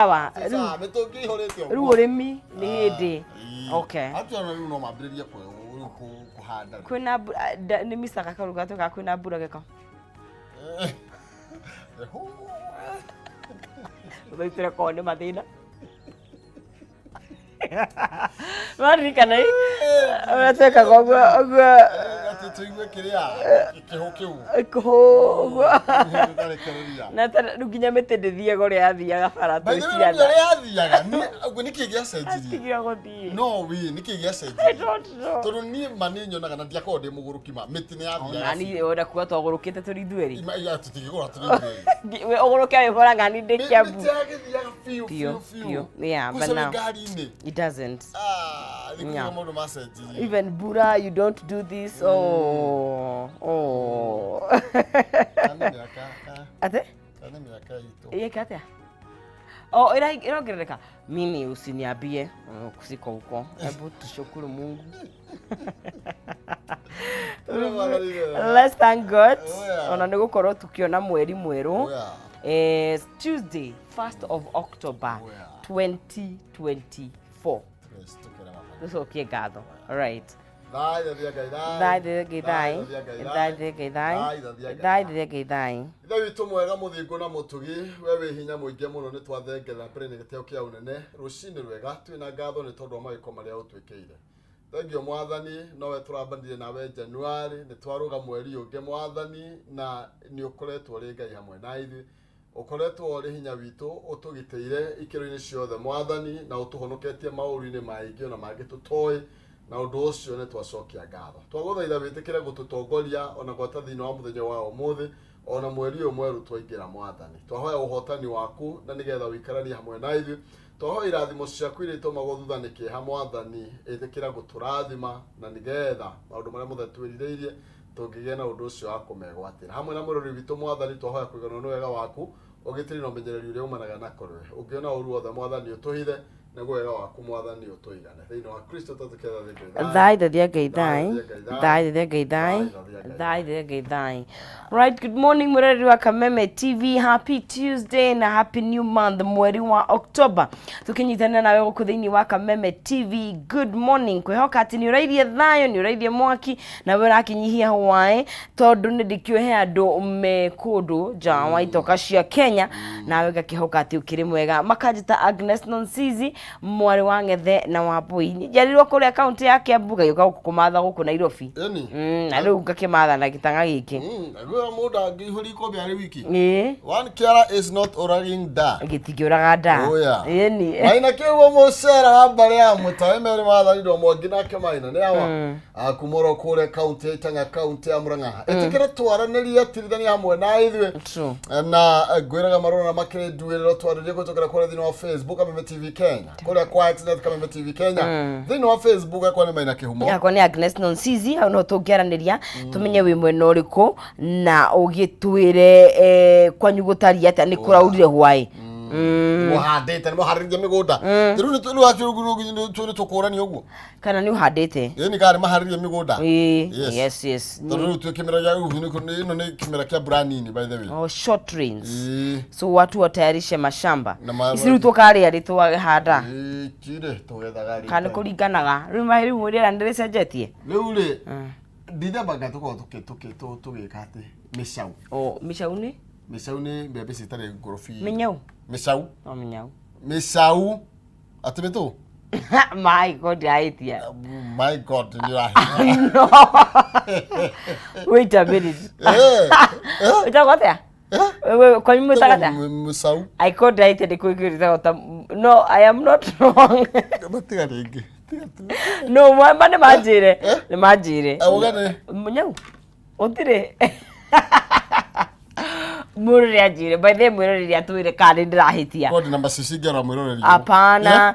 Sawa, Sasa, mĩtũngi ĩihũrĩte rĩu ũguo. ũrĩmi nĩ hĩndĩ. Ĩĩ. Okay. Ati ona rĩu no mambĩrĩrie kũhanda. Kwĩna nĩ micaga karuga twĩkaga kwĩna mbura gĩko. Tũitire korwo nĩ mathĩna. Waririkana ĩ? Ũrĩa twekaga ũguo ũguo. Atĩ tũigue kĩrĩa kĩhũ kĩu. Kũhũ ũguo. Gĩkarekereria. Na rĩu nginya mĩtĩ ndĩthiaga ũrĩa yathiaga bara By twĩ the way, ciana. ũrĩa yathiaga, ũguo nĩkĩ gĩacenjirie? Atigire gũthiĩ. No wi, nĩkĩ I gĩacenjirie? don't know. Tondũ niĩ ma nĩ nyonaga na ndiakoragwo ndĩ mũgũrũki ma, mĩtĩ nĩ yathiaga. Ona niĩ ona kuga twagũrũkĩte tũrĩ ithuerĩ. Ima tũtingĩgũra tũrĩ ithuerĩ. We ũgũrũke wĩhũra ng'ani ndĩ Kiambu. Mĩtĩ yagĩthiaga biũ Biũ, biũ biũ. biũ. Yeah, but Kũu now- ngari-inĩ. It doesn't. Ah, nĩ Yeah. kuga maũndũ macenjirie. Even Bura, you don't do this. Oh, oh. Kana mĩaka, Ate? kana mĩaka itũ. Yeka atia? Oh, ira iraongerereka. Mimi usiniambie siko huko. Hebu tushukuru Mungu. Let's thank God. Oh, yeah. Ona nĩ gũkorwo tukiona mweri mwerũ. Oh, yeah. Tuesday, 1st of October, Oh, yeah. 2024. Tũkĩra baba. Tũcokie ngatho. Right. Thai thathia Ngai Thai thai. thithia Ngai thai. Thathia Ngai Thai thithia Ngai thai. Thai thathia Ngai Thai thithia Ngai thai. Ithe witũ mwega mũthingu na mũtugi, we wĩ hinya mũingĩ mũno, nĩ twathengerera mbere nĩ gĩtĩo kĩa ũnene rũcinĩ rwega, twĩna ngatho nĩ tondũ wa mawĩko marĩa ũtwĩkĩire. Thengio Mwathani, nowe tũrambanire nawe Januari, nĩ twarũga mweri ũngĩ Mwathani, na nĩ ũkoretwo ũrĩ Ngai hamwe na ithuĩ, ũkoretwo ũrĩ hinya witũ, ũtũgitĩire ikĩro-inĩ ciothe Mwathani, na ũtũhonoketie maũru-inĩ maingĩ ona mangĩ tũtoĩ, na ũndũ ũcio nĩ twacokia ngatho. Twagũthaitha wĩtĩkĩre gũtũtongoria ona gwata thĩinĩ wa mũthenya wa ũmũthĩ, ona mweri ũyũ mwerũ twaingĩra Mwathani. Twahoya ũhotani waku na nĩgetha ũikaranie hamwe na ithuĩ. Twahoya irathimo ciaku iria itũmagwo thutha nĩ kĩeha Mwathani, ĩtĩkĩra gũtũrathima na nĩgetha maũndũ marĩa mothe twĩrirĩirie tũngĩgĩa na ũndũ ũcio wa kũmegwatĩra. Hamwe na mũrori witũ Mwathani, twahoya kũiganwo nĩ wega waku, ũgitĩri na ũmenyereri ũrĩa umanaga na kũrĩ we. Ũngĩona ũru wothe Mwathani ũtũhithe, nĩguo wega waku Mwathani ũtũigane. Thĩinĩ wa Kristo twatũkĩra thĩ Thai thithia Ngai thai. Thai thithia Ngai thai. Thai thithia Ngai thai. Right, good morning mwĩroreri wa Kameme TV. Happy Tuesday na happy new month, mweri wa October. Tukinyitanĩra nawe gũkũ thĩinĩ wa Kameme TV. Good morning. Kwĩhoka atĩ nĩ ũrairie thayũ, nĩ ũrairie mwaki nawe ũrakinyihia hwaĩ, tondũ nĩ ndĩkĩũĩ he andũ me kũndũ nja wa itoka cia Kenya, nawe ngakĩhoka atĩ ũkĩrĩ mwega. Makanjĩta Agnes Nonsizi, mwarĩ wa Ng'ethe na wa Mbui. Njiarirwo kũrĩa kaunti ya Kiambu, ngagĩũka gũkũ kũmatha gũkũ Nairobi. Ĩni. Na rĩu ngakĩmatha na gĩtang'a gĩkĩ. Naguo mũndũ angĩihũria ikombe arĩ wiki. Ĩĩ. One Kiara is not oraging da. Gĩtingĩũraga nda. Oh, yeah. Ĩni. Maina kĩguo mũcera wa mbarĩ ya mũtawe merĩ mathanirwo mwangi nake Maina nĩ awa akumoro kũrĩa kaunti ya Itang'a, kaunti ya Murang'a. Ĩtĩkĩre twaranĩrie, tirithania hamwe na ithuĩ. True. Na ngwĩraga marona makĩrĩ nduĩrĩro twarĩrie kũhĩtũkĩra kũrĩa thĩinĩ wa Facebook Kameme TV Kenya, kũrĩa kwa Xnet Kameme TV Kenya, thĩinĩ wa Facebook akwa nĩ Maina Kĩhumo. Yakwa nĩ Agnes Nonsizi. Hau no tũngĩaranĩria tũmenye wĩ mwena ũrĩkũ na ũgĩtwĩre kwanyu gũtariĩ atĩa, nĩ kũraurire hwaĩ. Mũhandĩte, nĩ mũharĩrĩrie mĩgũnda rĩu nĩ tũkũrani ũguo. Kana nĩ ũhandĩte. Ĩni kana nĩ maharĩrie mĩgũnda. Ĩĩ. Yes. Yes. Tondũ rĩu twĩ kĩmera gĩa rĩu ĩno nĩ kĩmera kĩa mbura nini, by the way. Oh, short rains. Ĩĩ. So watu watayarishe mashamba. Na Ici rĩu tũkarĩa rĩ twahanda? Ĩĩ, tirĩ tũgethaga rĩ. Kana nĩ kũringanaga rĩu rĩu rĩera nĩ rĩcenjetie. Rĩu rĩ Dithemba nga tũkoragwo tũgĩka atĩ mĩcau. Oh, mĩcau nĩ? Mĩcau nĩ mbembe citarĩ ngũrũ biũ. Mĩnyau? Mĩcau. Oh, mĩnyau. Mĩcau atĩ mĩtũ. My God, ndĩrahĩtia. My God, nĩ ũrahĩtia. No, wait a minute. Ĩtagwo atĩa? Kwanyu mwĩtaga atĩa? Mĩcau. I called ndĩrahĩtia, ndĩ kwĩkĩrĩte ta no, I am not wrong. Matiga rĩngĩ. Tiga tu. No ma nĩ manjĩre, nĩ manjĩre. Ũgane. Mũnyau ũtirĩ mũrore anjĩre, by the way, mwĩroreri atwĩre kana nĩ ndĩrahĩtia. God na macici ingĩara mwĩroreri. Hapana,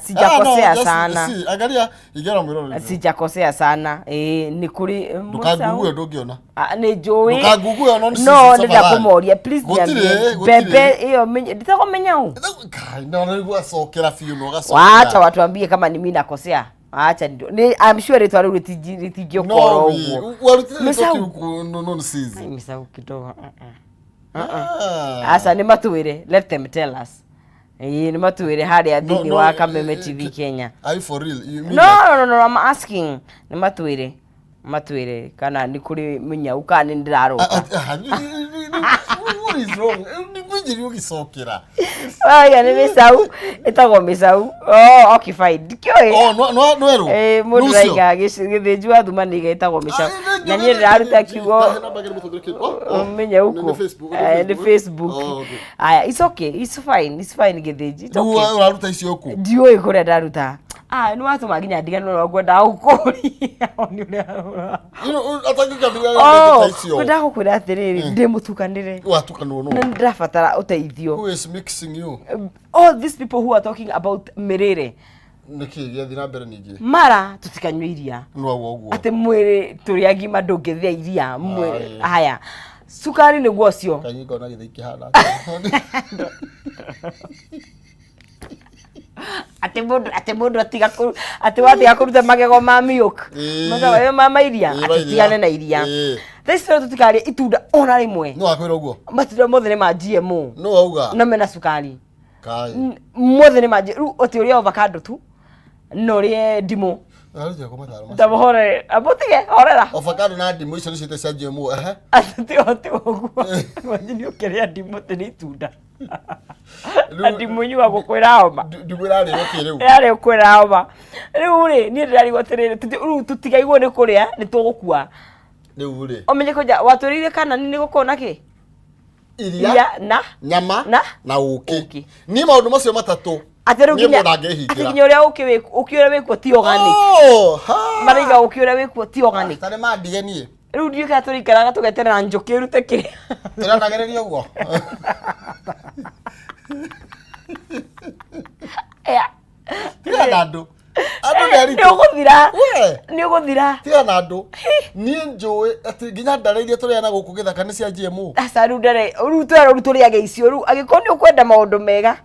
sijakosea sana. Si, angalia ingĩara mwĩroreri. Sijakosea sana. Ĩĩ, nĩ kũrĩ Ndũkangugue ndũngĩona. Ah, nĩ njũĩ. Ndũkangugue ona nĩ no cici ndĩrenda tafadhali. kũmoria, please. Gũtirĩ, Niambie gũtirĩ. mbembe ĩyo ndĩtagwo mĩnyau. Kai, no nĩguo acokera biũ na ũgacokera. Wacha watuambie kama ni mimi nakosea. Acha ndio ni I'm sure rĩtwa rĩu rĩtingĩũkorwo No, ũguo. warutire Mĩcau. rĩtwa kĩu no nĩ Ai, mĩcau kidogo. Ah. Aca, nĩ matwĩre, let them tell us. Ĩĩ, nĩ matwĩre harĩa No, thĩinĩ no, wa Kameme TV Kenya. Are you for real? You mean No, that? no, no, no, I'm asking. Nĩ matwĩre. Matwĩre kana nĩ kũrĩ mĩnyau kana nĩ ndĩrarota. Ah, ah, ah, what is wrong? Nĩ ngwĩnjĩria ũgĩcokera. Waiga nĩ mĩcau, ĩtagwo mĩcau. Oh, okay fine. Ndikĩũĩ. Oh, no no nwerũ. Eh, mũndũ Nũcio? raiga gĩthĩnju wa thuma nĩ ĩtagwo mĩcau. Na niĩ ndĩraruta kiugo mĩnyauku. Eh, nĩ Facebook. Oh, okay. Aya, it's okay. It's fine. It's fine gĩthĩnji. It's Rĩu okay. ũraruta icio kũ? Ndiũĩ kũrĩa ndaruta. Ah, nĩ watũma nginya ndiganĩrwo ũrĩa ngwendaga gũkũria. Nĩ ũrĩa You know, atangĩkamenya Oh, ta icio. ngwendaga gũkwĩra atĩrĩrĩ, ndĩ mũtukanĩre. Watukanwo Na no. nĩ ndĩrabatara ũteithio. Who is mixing you? All these people who are talking about mĩrĩre, Nĩkĩ gĩathiĩ na mbere ningĩ? mara tũtikanyue iria. Nĩ wauga ũguo. Atĩ mwĩrĩ tũrĩ agima ndũngĩthĩa iria. Mwĩrĩ Aye. haya. Cukari nĩguo ũcio. Kaingĩ ngona gĩthĩi kĩhana atĩa. Atĩ mũndũ atĩ mũndũ atiga kũ atĩ watiga kũruta magego ma milk. Ĩĩ. Magego ma ma iria. Ĩĩ, Atĩ ma iria. tigane na iria. Ĩĩ. Thaa ici tũrĩa tũtikarĩe itunda ona rĩmwe. Nĩ wakwĩra ũguo? Matunda mothe nĩ ma GMO. Nĩ wauga? Na mena cukari. Kai. Mothe nĩ ma rĩu atĩ ũrĩe avocado tu na ũrĩe ndimũ. Arutire kũ mataro macio? Ndamũhorere. Amũtige horera. Avocado na ndimũ icio nĩcio cia GMO, ehe. Atĩ ti ti ũguo. Imagine ũkĩrĩa ndimũ atĩ nĩ itunda. Na ndimũ inyuagwo kwĩra homa. Ndimũ ĩrarĩo kĩ rĩu? Yarĩ kwĩra homa. Rĩu rĩ niĩ ndĩrarigwo atĩrĩrĩ rĩu tũtigaigwo nĩ kũrĩa nĩ tũgũkua. Rĩu rĩ. Ũmenye kwanja watwĩrĩire kana nĩ gũkorwo na kĩ? Iria, Iria na nyama na na ũkĩ. ũkĩ. Niĩ maũndũ macio matatũ. Atĩ rĩu Niĩ nginya mũndũ atĩ angĩhingĩra. nginya ũrĩa ũkĩ wĩ ũkĩ ũrĩa wĩkuo ti organic. Oh, ha. Maraiga ũkĩ ũrĩa wĩkuo ti organic. Ta nĩ mandige niĩ. Rĩu ndiũĩ kana tũrĩikaraga tũgeterera njũkĩ ĩrute kĩrĩa. Tũranagĩrĩria ũguo. Yeah. Tiga na andũ. Andũ nĩ Nĩ aritũ. ũgũthira. We. Nĩ ũgũthira. Tiga na andũ. Niĩ njũĩ atĩ nginya ndare iria tũrĩaga gũkũ gĩthaka nĩ cia GMO. Aca rĩu ndare rĩu twera rĩu tũrĩage icio rĩu angĩkorwo nĩ ũkwenda maũndũ mega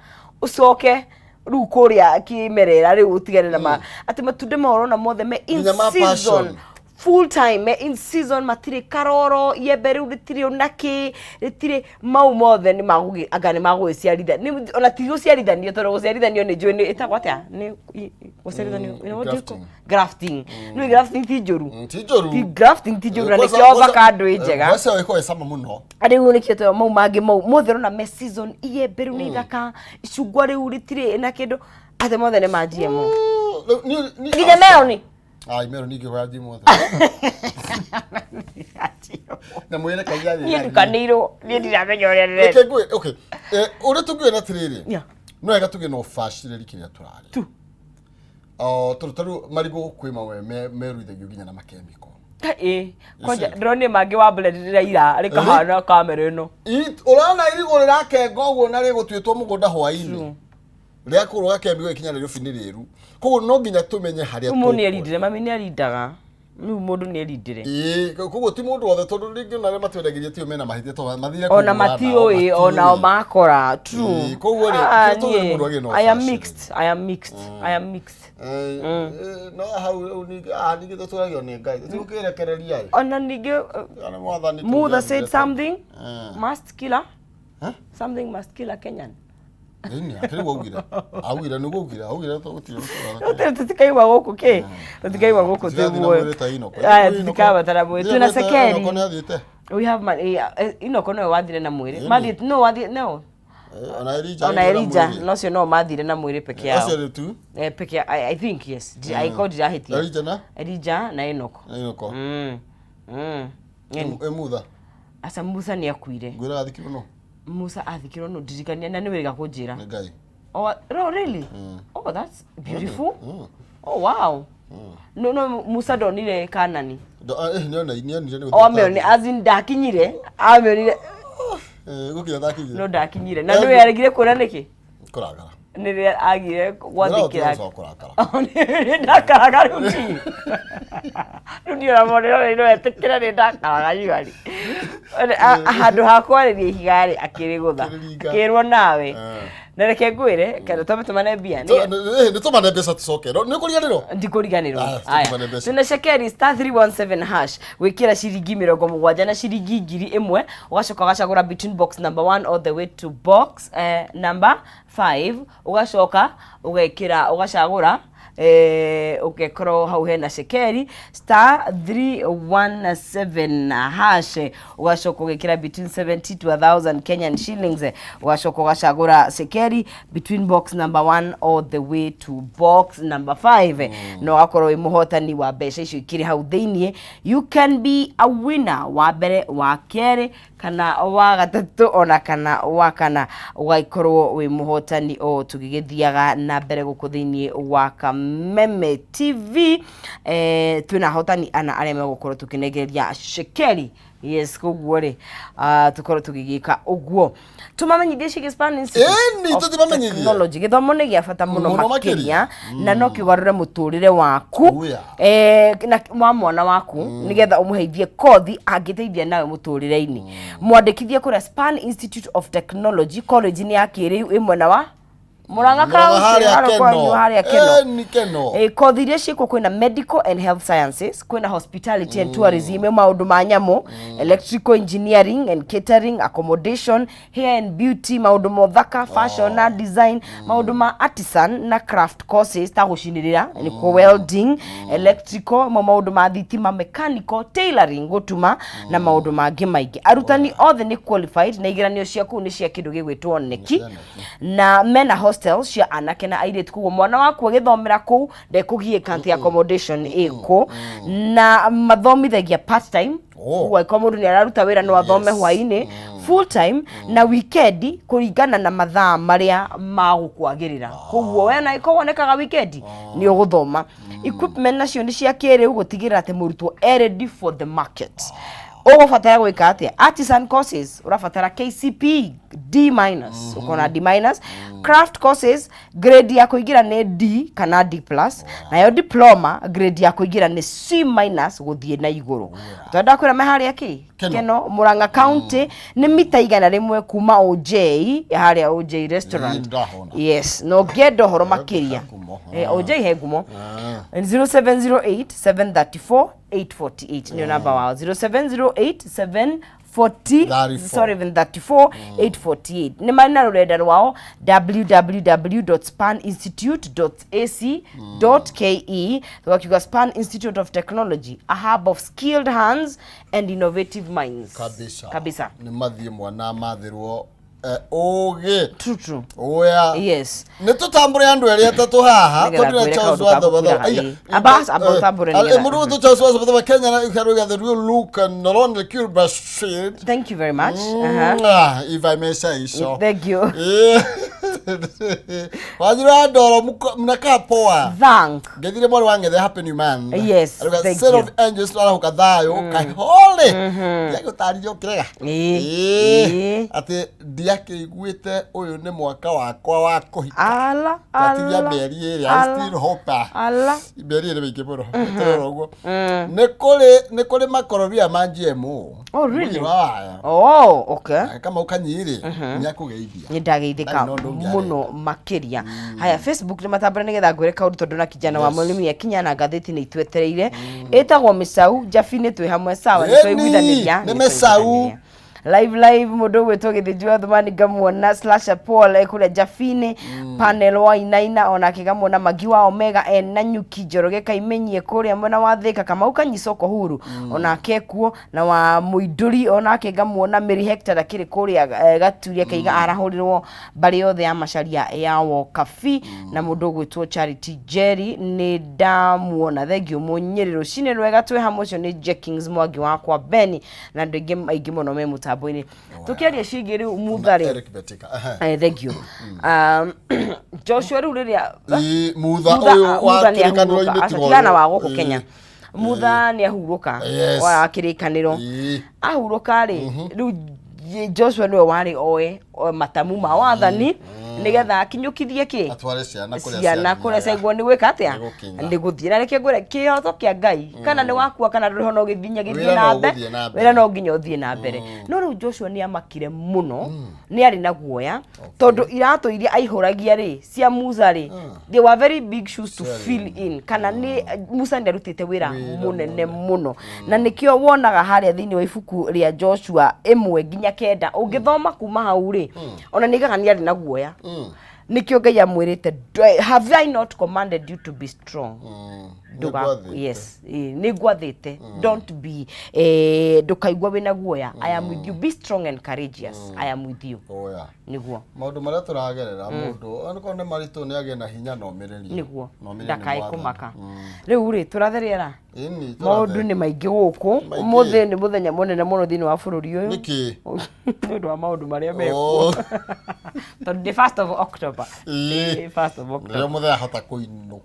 ũcoke rĩu kũrĩa kĩmerera rĩu ũtigane na ma atĩ matunda mau ũrona mothe me in Nginya ma season passion. Full time me in season matirĩ karoro iembe rĩu rĩtirĩ onakĩ rĩtirĩ mau mothe nĩ magũgĩ anga nĩ magũgĩciarithania ona ti gũciarithanio tondũ gũciarithanio nĩ njũĩ nĩ ĩtagwo atĩa nĩ gũciarithanio what do you call- Grafting. Grafting nĩ grafting ti njũru. Ti njũru. Ti grafting ti njũru na nĩkĩo avocado ĩ njega. Ngwaci ĩyo ĩkoragwo ĩ cama mũno. Rĩu nĩkĩo tũrĩ mau mangĩ mau mothe ũrona me season iembe rĩu nĩ ithaka icungwa rĩu rĩtirĩ na kĩndũ atĩ mothe nĩ ma GMO. Rĩu Nginya meroni. Ai meroni ingĩgwa GMO. Na mwĩre kaia Niĩ ndukanĩirwo niĩ ndiramenya ũrĩa ndĩrenda. Reke ngwĩre, okay. Ũrĩa tũngiuga nĩ atĩrĩrĩ. Yeah. No wega tũgĩe na ũbacĩrĩri kĩrĩa tũrarĩa. Tu. Oh, tondũ ta rĩu marigũ kwĩ mamwe meruithagio nginya na makemiko. Ĩ kwanja ndĩronire mangĩ wa blend ndĩraira rĩkahana kamera ĩno. Ũrona irigũ rĩrakenga ũguo na rĩgũtuĩtwo mũgũnda hwaĩ-inĩ. Rĩakũrwo gakemiko gĩkinya Nairobi nĩ rĩru. Koguo no nginya tũmenye harĩa Rĩu mũndũ nĩ tũkũrĩa. erindĩre mami nĩ arindaga rĩu mũndũ nĩ erindĩre. Ĩĩ, koguo ti mũndũ wothe tondũ rĩngĩ ona arĩa matwendagĩria tio mena mahĩtia tondũ mathire Ona kũgũra nao, matiũĩ onao matiũĩ. makora true. Ĩĩ, koguo rĩ, Ah, kĩrĩa tũgĩrĩire niĩ, mũndũ agĩe na I am ũbacĩrĩri. mixed, I am mixed, I am mixed. No hau rĩu ningĩ ah ningĩ tũtũragio nĩ Ngai tũtikũkĩrekereria ĩ. Ona ningĩ Nĩ mwathani Mutha tũngĩamwĩra said something must kill a Huh? something must kill a Kenyan. Ĩni, akĩrĩ guo augire. Augire nĩguo augire, augire tũgũtirĩ Tũtirĩ tũtikaigua gũkũ kĩ tũtikaigua gũkũ Tũtirathiĩ na twĩ mwĩrĩ ta Inoko. Aya, tũtikabatara mwĩrĩ twĩna Sekeri. Inoko nĩ athiĩte. We have money. Inoko nowe wathire na mwĩrĩ. Ĩni. Mathiĩ no wathiĩ no. Ona Elija. Ona Elija no cio no mathire na mwĩrĩ peke yao. Acio tu. Peke I think yes. Angĩkorwo ndirahĩtia. Elija na Elija na Enoch. na Inoko. Ĩni. Ĩ Mutha. Aca Musa nĩ akuire. Ngwĩra athikirwo no. Musa athikirwo no ndirikania na nĩ wĩrĩga kũnjĩra. Nĩ Ngai. Oh, no, really? Oh, that's beautiful. Oh, wow. No, no, Musa ndonire Kanani. Nĩona nĩonire nĩ O amĩonire, as in ndakinyire, amĩonire, Gũkinya ndakinyire. no ndakinyire. Na nĩwe aregire kuona nĩkĩ? Kũrakara. Nĩ rĩrĩa agire gwathĩkĩra. Ndĩrahotia kũrakara. Nĩ ndakaraga rĩu ti. Rĩu niĩ ona monero no etĩkĩre nĩ ndakaraga yuarĩ. Handũ ha kwarĩria ihiga rĩ, akĩrĩgũtha. Akĩrĩringa. Akĩrwo nawe. Na reke ngwĩre kana twambe tũmane mbia. Nĩ tũmane mbeca tũcoke. Nĩ ũkũriganĩrwo? Ndikũriganĩrwo. Ah, Aya. tũmane mbeca. Twĩna cekeri *317# gwĩkĩra ciringi 70 na ciringi 1000, ũgacoka ũgacagũra between box number 1 all the way to box number 5, ũgacoka ũgekĩra ũgacagũra ũgekorwo hau hena cekeri *317#, ũgacoka ũgekĩra between 70 to 1000 Kenyan shillings, ũgacoka ũgacagũra cekeri between box number 1 all the way to box number 5, na ũgakorwo wĩ mũhotani wa mbeca icio ikĩrĩ hau thĩiniĩ. You can be a winner wa mbere, wa kerĩ, kana wa gatatũ, ona kana wa kana, ũgagĩkorwo wĩ mũhotani o tũgĩgĩthiaga na mbere gũkũ thĩiniĩ wa Kameme TV. Twĩna ahotani ana arĩa megũkorwo tũkĩnengereria cekeri. Yes, koguo rĩ, tũkorwo tũgĩgĩka ũguo, tũmamenyithie ciĩgiĩ Span Institute Ĩni, of tũtimamenyithie. Technology. Gĩthomo nĩ gĩa bata mũno Mũno makĩria makĩria. Na no kĩgarũre mũtũrĩre waku Oh, yeah. na wa mwana waku, nĩgetha ũmũheithie kothi angĩteithia nawe mũtũrĩre-inĩ. Mwandĩkithie kũrĩa Span Institute of Technology, college nĩ ya kĩrĩu ĩ mwena wa Murang'a Murang'a County, harĩa harĩa Keno. kwanyu harĩa Keno. Ĩni, Keno. Kothi iria ciĩkuo, kwĩna medical and health sciences, kwĩna hospitality and tourism, maũndũ ma nyamũ, electrical engineering and catering, accommodation, hair and beauty, maũndũ ma ũthaka, fashion na design, maũndũ ma artisan na craft courses ta gũcinĩrĩra nĩkuo, welding, electrical, maũndũ ma thitima, mechanical, tailoring, gũtuma na maũndũ mangĩ maingĩ. Arutani othe nĩ qualified na igeranio cia kũu nĩ cia kĩndũ gĩgwĩtwo KNEC, na mena hostel cia anake na airĩtu, koguo mwana waku agĩthomera kũu ndekũgiĩka atĩ accommodation ĩkũ, na mathomithagia part time. Oh. Koguo angĩkorwo mũndũ nĩ araruta wĩra no athome Yes. hwaĩ-inĩ, full time na weekend, kũringana na mathaa marĩa magũkwagĩrĩra. Koguo we na ĩkorwo wonekaga weekend nĩ ũgũthoma. Equipment nacio nĩ cia kĩrĩu gũtigĩrĩra atĩ mũrutwo e ready for the market. Ũgũbatara gwĩka atĩa? Artisan courses ũrabatara KCPE D minus, ũkona D minus. Craft courses grade ya kũingĩra nĩ D kana D plus, nayo diploma grade ya kũingĩra nĩ C minus gũthiĩ na igũrũ. Twenda kwĩra me harĩa kĩ? Keno. Keno, Murang'a County, nĩ mita 100 kuma OJ, harĩa OJ restaurant. Ĩĩ, ndahona. Yes, na ũngĩenda ũhoro makĩria, ngumo. OJ he ngumo. 0708 734 848 nĩyo namba wao, 0708 740 34. Sorry, even 34 848. Nĩ marĩ na rũrenda rwao www.spaninstitute.ac.ke. Tũgakiuga Span Institute of Technology, a hub of skilled hands and innovative minds. Kabisa. Kabisa. Nĩ mathiĩ mwana mathĩrwo ũgĩ. True, true. Oya. Yes. Nĩ tũtambũre andũ erĩ atatũ haha. Nĩgetha tondũ ngwĩre Charles kaũndũ wa ka Thobathoba. gũkwĩra hanini. Amba ũtambũre nĩgetha- Mũndũ witũ Charles wa Thobathoba Kenya na ikaruga the real look and not only Cuba shade. Thank you very much. If I may say so. Thank you. Wanjiru wa ndoro mnakaa poa. Thank Ngethire mwarĩ wa Ng'ethe, happy new month. Yes, Aruga thank set you. of angels twarahuka thayũ kahole. Ndiagũtarĩria ũkĩrega. Ĩĩ. Ĩĩ. Ĩĩ. Atĩ ndiakĩiguĩte ũyũ nĩ mwaka wakwa wa kũhika. Ala Twatigia ala mĩeri ĩrĩ, I ala, still hope. Ala. Mĩeri ĩrĩ mĩingĩ mũno. Tũrora ũguo. Nĩ kũrĩ makorobia ma GMO. Oh, really? Mũnyi wa waya. Oh, okay. Kama ũkanyirĩ nĩ akũgeithia. Nĩ ndageithĩka Ndarĩ na ũndũ ũngĩ. Mũno makĩria. Haya, Facebook nĩ matambũre nĩgetha ngwĩre kaũndũ, tondũ na kijana wa mũrĩmi akinya na ngathĩti nĩ itwetereire, ĩtagwo mĩcau njabi, nĩ twĩ hamwe, sawa, nĩ Ĩni, twaiguithanĩria. nĩ mĩcau. Twaiguithanĩria. Live live, mũndũ ũgwĩtwo Gĩthĩnji wa Thumani ngamuona, Slasher Paul kũrĩa Jabini, panel wa Inaina onake ngamuona, Magi wa Omega en na Nyuki Njoroge Kaimenyie kũrĩa mwena wa Thĩka, Kamau Kanyicoko Huru onake kuo, na wa Mũindũri onake ngamuona, Mary Hector akĩrĩ kũrĩa Gaturia kaiga arahũrirwo mbarĩ yothe ya Macaria ya Wokabi, na mũndũ ũgwĩtwo Charity Jerry nĩ ndamuona, thengiũ mũnyĩrĩ, rũcinĩ rwega, twĩ hamwe. Ũcio nĩ Jenkins Mwangi wakwa Beni na andũ aingĩ aingĩ mũno me mũtambo-inĩ tũkĩaria ciĩgiĩ rĩu Mutha rĩ. Eric Betika. Ehe. Thank you. Joshua rĩu rĩrĩa Ĩ, Mutha ũyũ wa Mutha nĩ kĩrĩkanĩro-inĩ ahurũka. Aca, tiga tigana ũyũ. wa gũkũ Ĩ, Kenya, Mutha nĩ ahurũka wa kĩrĩkanĩro. Ahurũka rĩ, rĩu Joshua nĩwe warĩ oe matamu ma wathani. Nĩgetha akinyũkithie kĩ Atware ciana kũrĩa ciana kũrĩa ciathiaga. ciaigwo nĩ gwĩka atĩa? Nĩ gũkinya. Nĩ gũthiĩ. Na reke ngwĩre kĩhoto kĩa Ngai, kana nĩ wakua kana ndũrĩ ho, no gĩthinya gĩthiĩ Wĩra na no mbere. ũgũthiĩ na mbere. Wĩra no nginya ũthiĩ na mbere. No rĩu Joshua nĩ amakire mũno, nĩ arĩ na guoya tondũ iratũ iria aihũragia rĩ cia Musa rĩ, they were very big shoes to fill in, kana nĩ Musa nĩ arutĩte wĩra Wĩra mũnene mũno, na nĩkĩo wonaga harĩa thĩinĩ wa ibuku rĩa Joshua 1 nginya 9, ũngĩthoma kuma hau rĩ, ona nĩ igaga nĩ arĩ na guoya. Nĩkĩo Ngai amwĩrĩte, "Have I not commanded you to be strong?" Nĩngwathĩte. Yes, nĩ ngwathĩte, don't be, ndũkaigua wĩna guoya. I am with you, be strong and courageous, I am with you. Oya. Nĩguo. Maũndũ marĩa tũragerera, mũndũ onakorwo nĩ maritũ, nĩ agĩe na hinya na ũmĩrĩrie. Nĩguo. Na ũmĩrĩrie nĩ Ndakae Mwathani. kũmaka. Rĩu rĩ, tũratherera Ĩni, maũndũ tũrathe- nĩ maingĩ gũkũ. Maingĩ. Ũmũthĩ nĩ mũthenya mũnene mũno thĩinĩ wa bũrũri ũyũ Nĩkĩ? Nĩ ũndũ wa maũndũ marĩa mekuo, Oh. tondũ nĩ 1st of October. Ĩĩ. Ĩ, 1st of October. Nĩrĩo mũthenya ahota kũinũkio.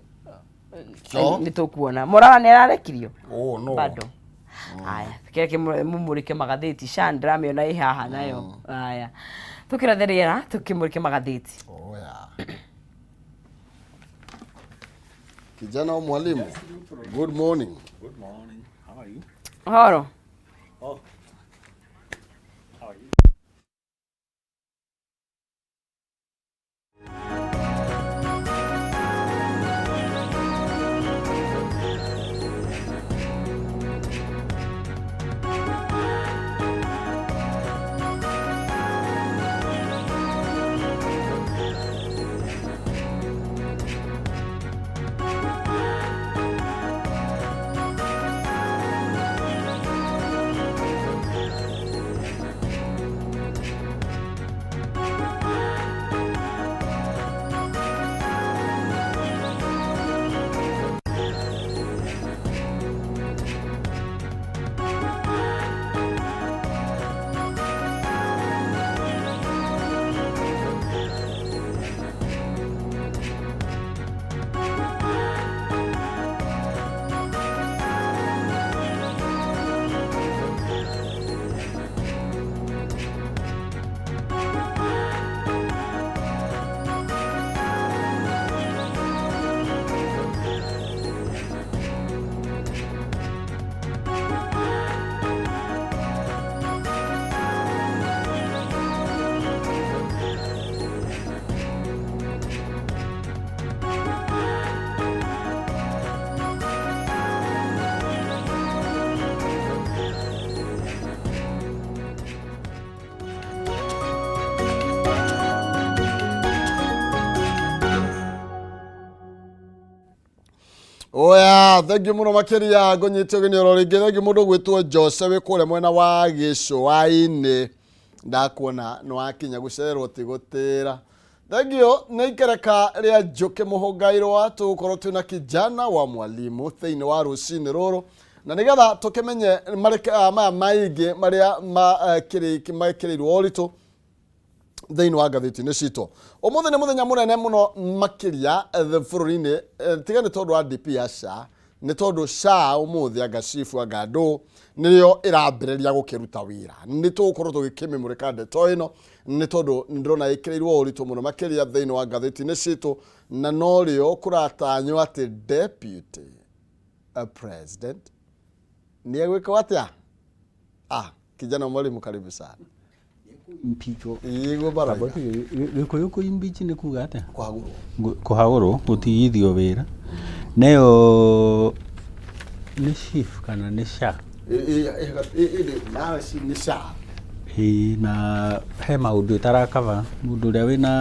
Nĩ tũkuona Morara nĩ ararekirio. Oh, no. Bado haya, kĩreke mumũrĩke magathĩti. Shan ndĩramĩona ĩ haha nayo. Haya, tũkĩrathe rĩera, tũkĩmũrĩke magathĩti. Oh, yeah. Kijana wa mwalimu. Good morning. Good morning. How are you? Horo. Oh. How are you? Oya, thank you mũno makĩria, ngũnyite ũgeni oro rĩngĩ. Thank you mũndũ gwĩtwo Jose wĩ kũrĩa mwena wa gĩcũa-inĩ, ndakuona nĩ wakinya, gũcererwo ti gũtĩra. Thank you. Nĩ ikereka rĩa njũkĩ mũhũngairwa, tũgũkorwo twĩna kijana wa mwalimu thĩinĩ wa rũcinĩ rũrũ, na nĩgetha tũkĩmenye maya maingĩ marĩa mekĩrĩirwo ũritũ thĩinĩ wa ngathĩti-inĩ citũ. Ũmũthĩ nĩ mũthenya mũnene mũno makĩria bũrũri-inĩ, tiga nĩ tondũ wa DP ya SHA, nĩ tondũ SHA ũmũthĩ anga SHIF anga ndũ nĩyo ĩrambĩrĩria gũkĩruta wĩra. Nĩ tũgũkorwo tũgĩkĩmĩmũrĩka ndeto ĩno nĩ tondũ nĩ ndĩrona ĩkĩrĩirwo ũritũ mũno makĩria thĩinĩ wa ngathĩti-inĩ citũ, na norĩo kũratanywo atĩ deputy president nĩ egwĩkwo atĩa. Ah, kijana mwalimu, karibu sana. Impeachwo. Igũ barabara. Gĩkũyũ kũ impeach nĩ kuga atĩa? Kũhagũrwo. Kũhagũrwo, gũtigithio wĩra. Neyo nĩ SHIF kana nĩ SHA? Nawe nĩ SHA. Ĩĩ, na he maũndũ ĩtarakaba mũndũ ũrĩa wĩna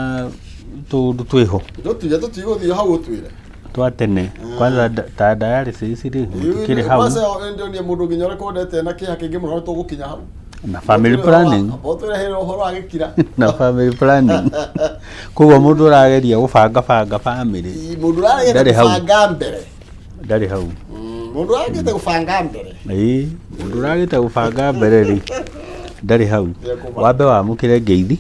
tũũndũ twĩho. Tũtige, tũtigũthiĩ hau, ũtwĩre. Twa tene kwanza ta dialysis rĩ, mũtikĩrĩ hau. Kwanza ndionie mũndũ nginya ũrĩa kwendete na kĩeha kĩingĩ mũno, tũgũkinya hau. Na family planning. Ũtwĩre ũhoro wa gĩkira. Na family planning, koguo mũndũ ũrageria gũbanga banga family Mũndũ ũragete ndarĩ hau. gũbanga mbere. Ndarĩ hau. Mũndũ ũragete gũbanga mbere. Ĩĩ, mũndũ ũragĩte gũbanga mbere rĩ, ndarĩ hau. Nĩekũbanga. Wambe wamũkĩre ngeithi.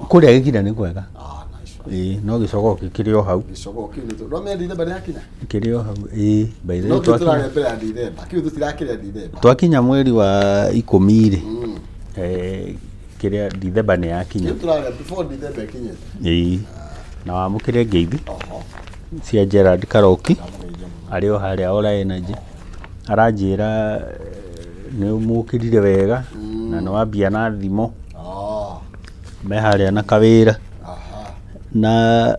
Kũrĩa gĩkira nĩ kwega. Ah, nice one. Ĩĩ, no gĩcogoo kĩkĩrĩ o hau. Gĩcogoo kĩu nĩ tondũ Dithemba nĩ yakinya. Kĩrĩ o hau, ĩĩ, by the No way, kĩu twakinya tũrarĩa mbere ya Dithemba, kĩu tũtirakĩrĩa Dithemba. Twakinya mweri wa 10 rĩ, kĩrĩa Dithemba nĩ yakinya. Kĩu tũrarĩa before Dithemba ĩkinyĩte. Ĩĩ. Na wamũkĩre ngeithi Oho. cia Gerard Karoki Ndamũgeithia mũno. arĩ o harĩa Ora Energy. Aranjĩra nĩ mũkĩrire wega na nĩ wambia na thimũ Ah. me harĩa na kawĩra. Aha. Na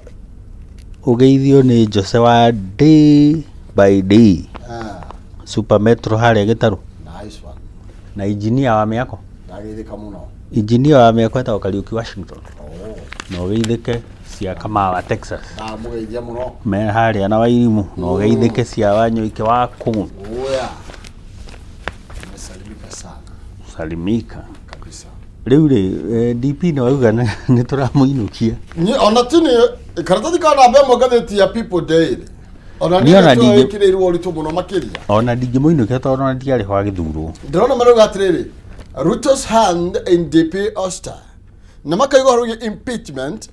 ũgeithio nĩ Jose wa day by day. Ah. Super Metro harĩa Gĩtarũ. Nice one. Na injinia wa mĩako. Ndageithĩka mũno. Injinia wa mĩako etagwo Kariũki Washington. Oh. Na ũgeithĩke cia Kamawa Texas. Ndamũgeithia mũno. Me harĩa na Wairimũ. Na ũgeithĩke cia Wanyoike wa Kũng'ũ. Oya. Nimesalimika sana Salimika. kabisa. Rĩu rĩ DP nĩ wauga nĩ tũramũinũkia. Ni ona tini karatathi ka namba ĩmwe ngathĩti ya People Daily. Ona Niĩ ona niĩ ndingĩ- ĩkĩrĩirwo ũritũ mũno makĩria. Ona ndingĩmũinũkia tondũ ona ndiarĩ ho agĩthurwo. Ndĩrona marauga atĩrĩrĩ, Ruto's hand in DP ouster. Na makauga ũhoro wĩgiĩ impeachment,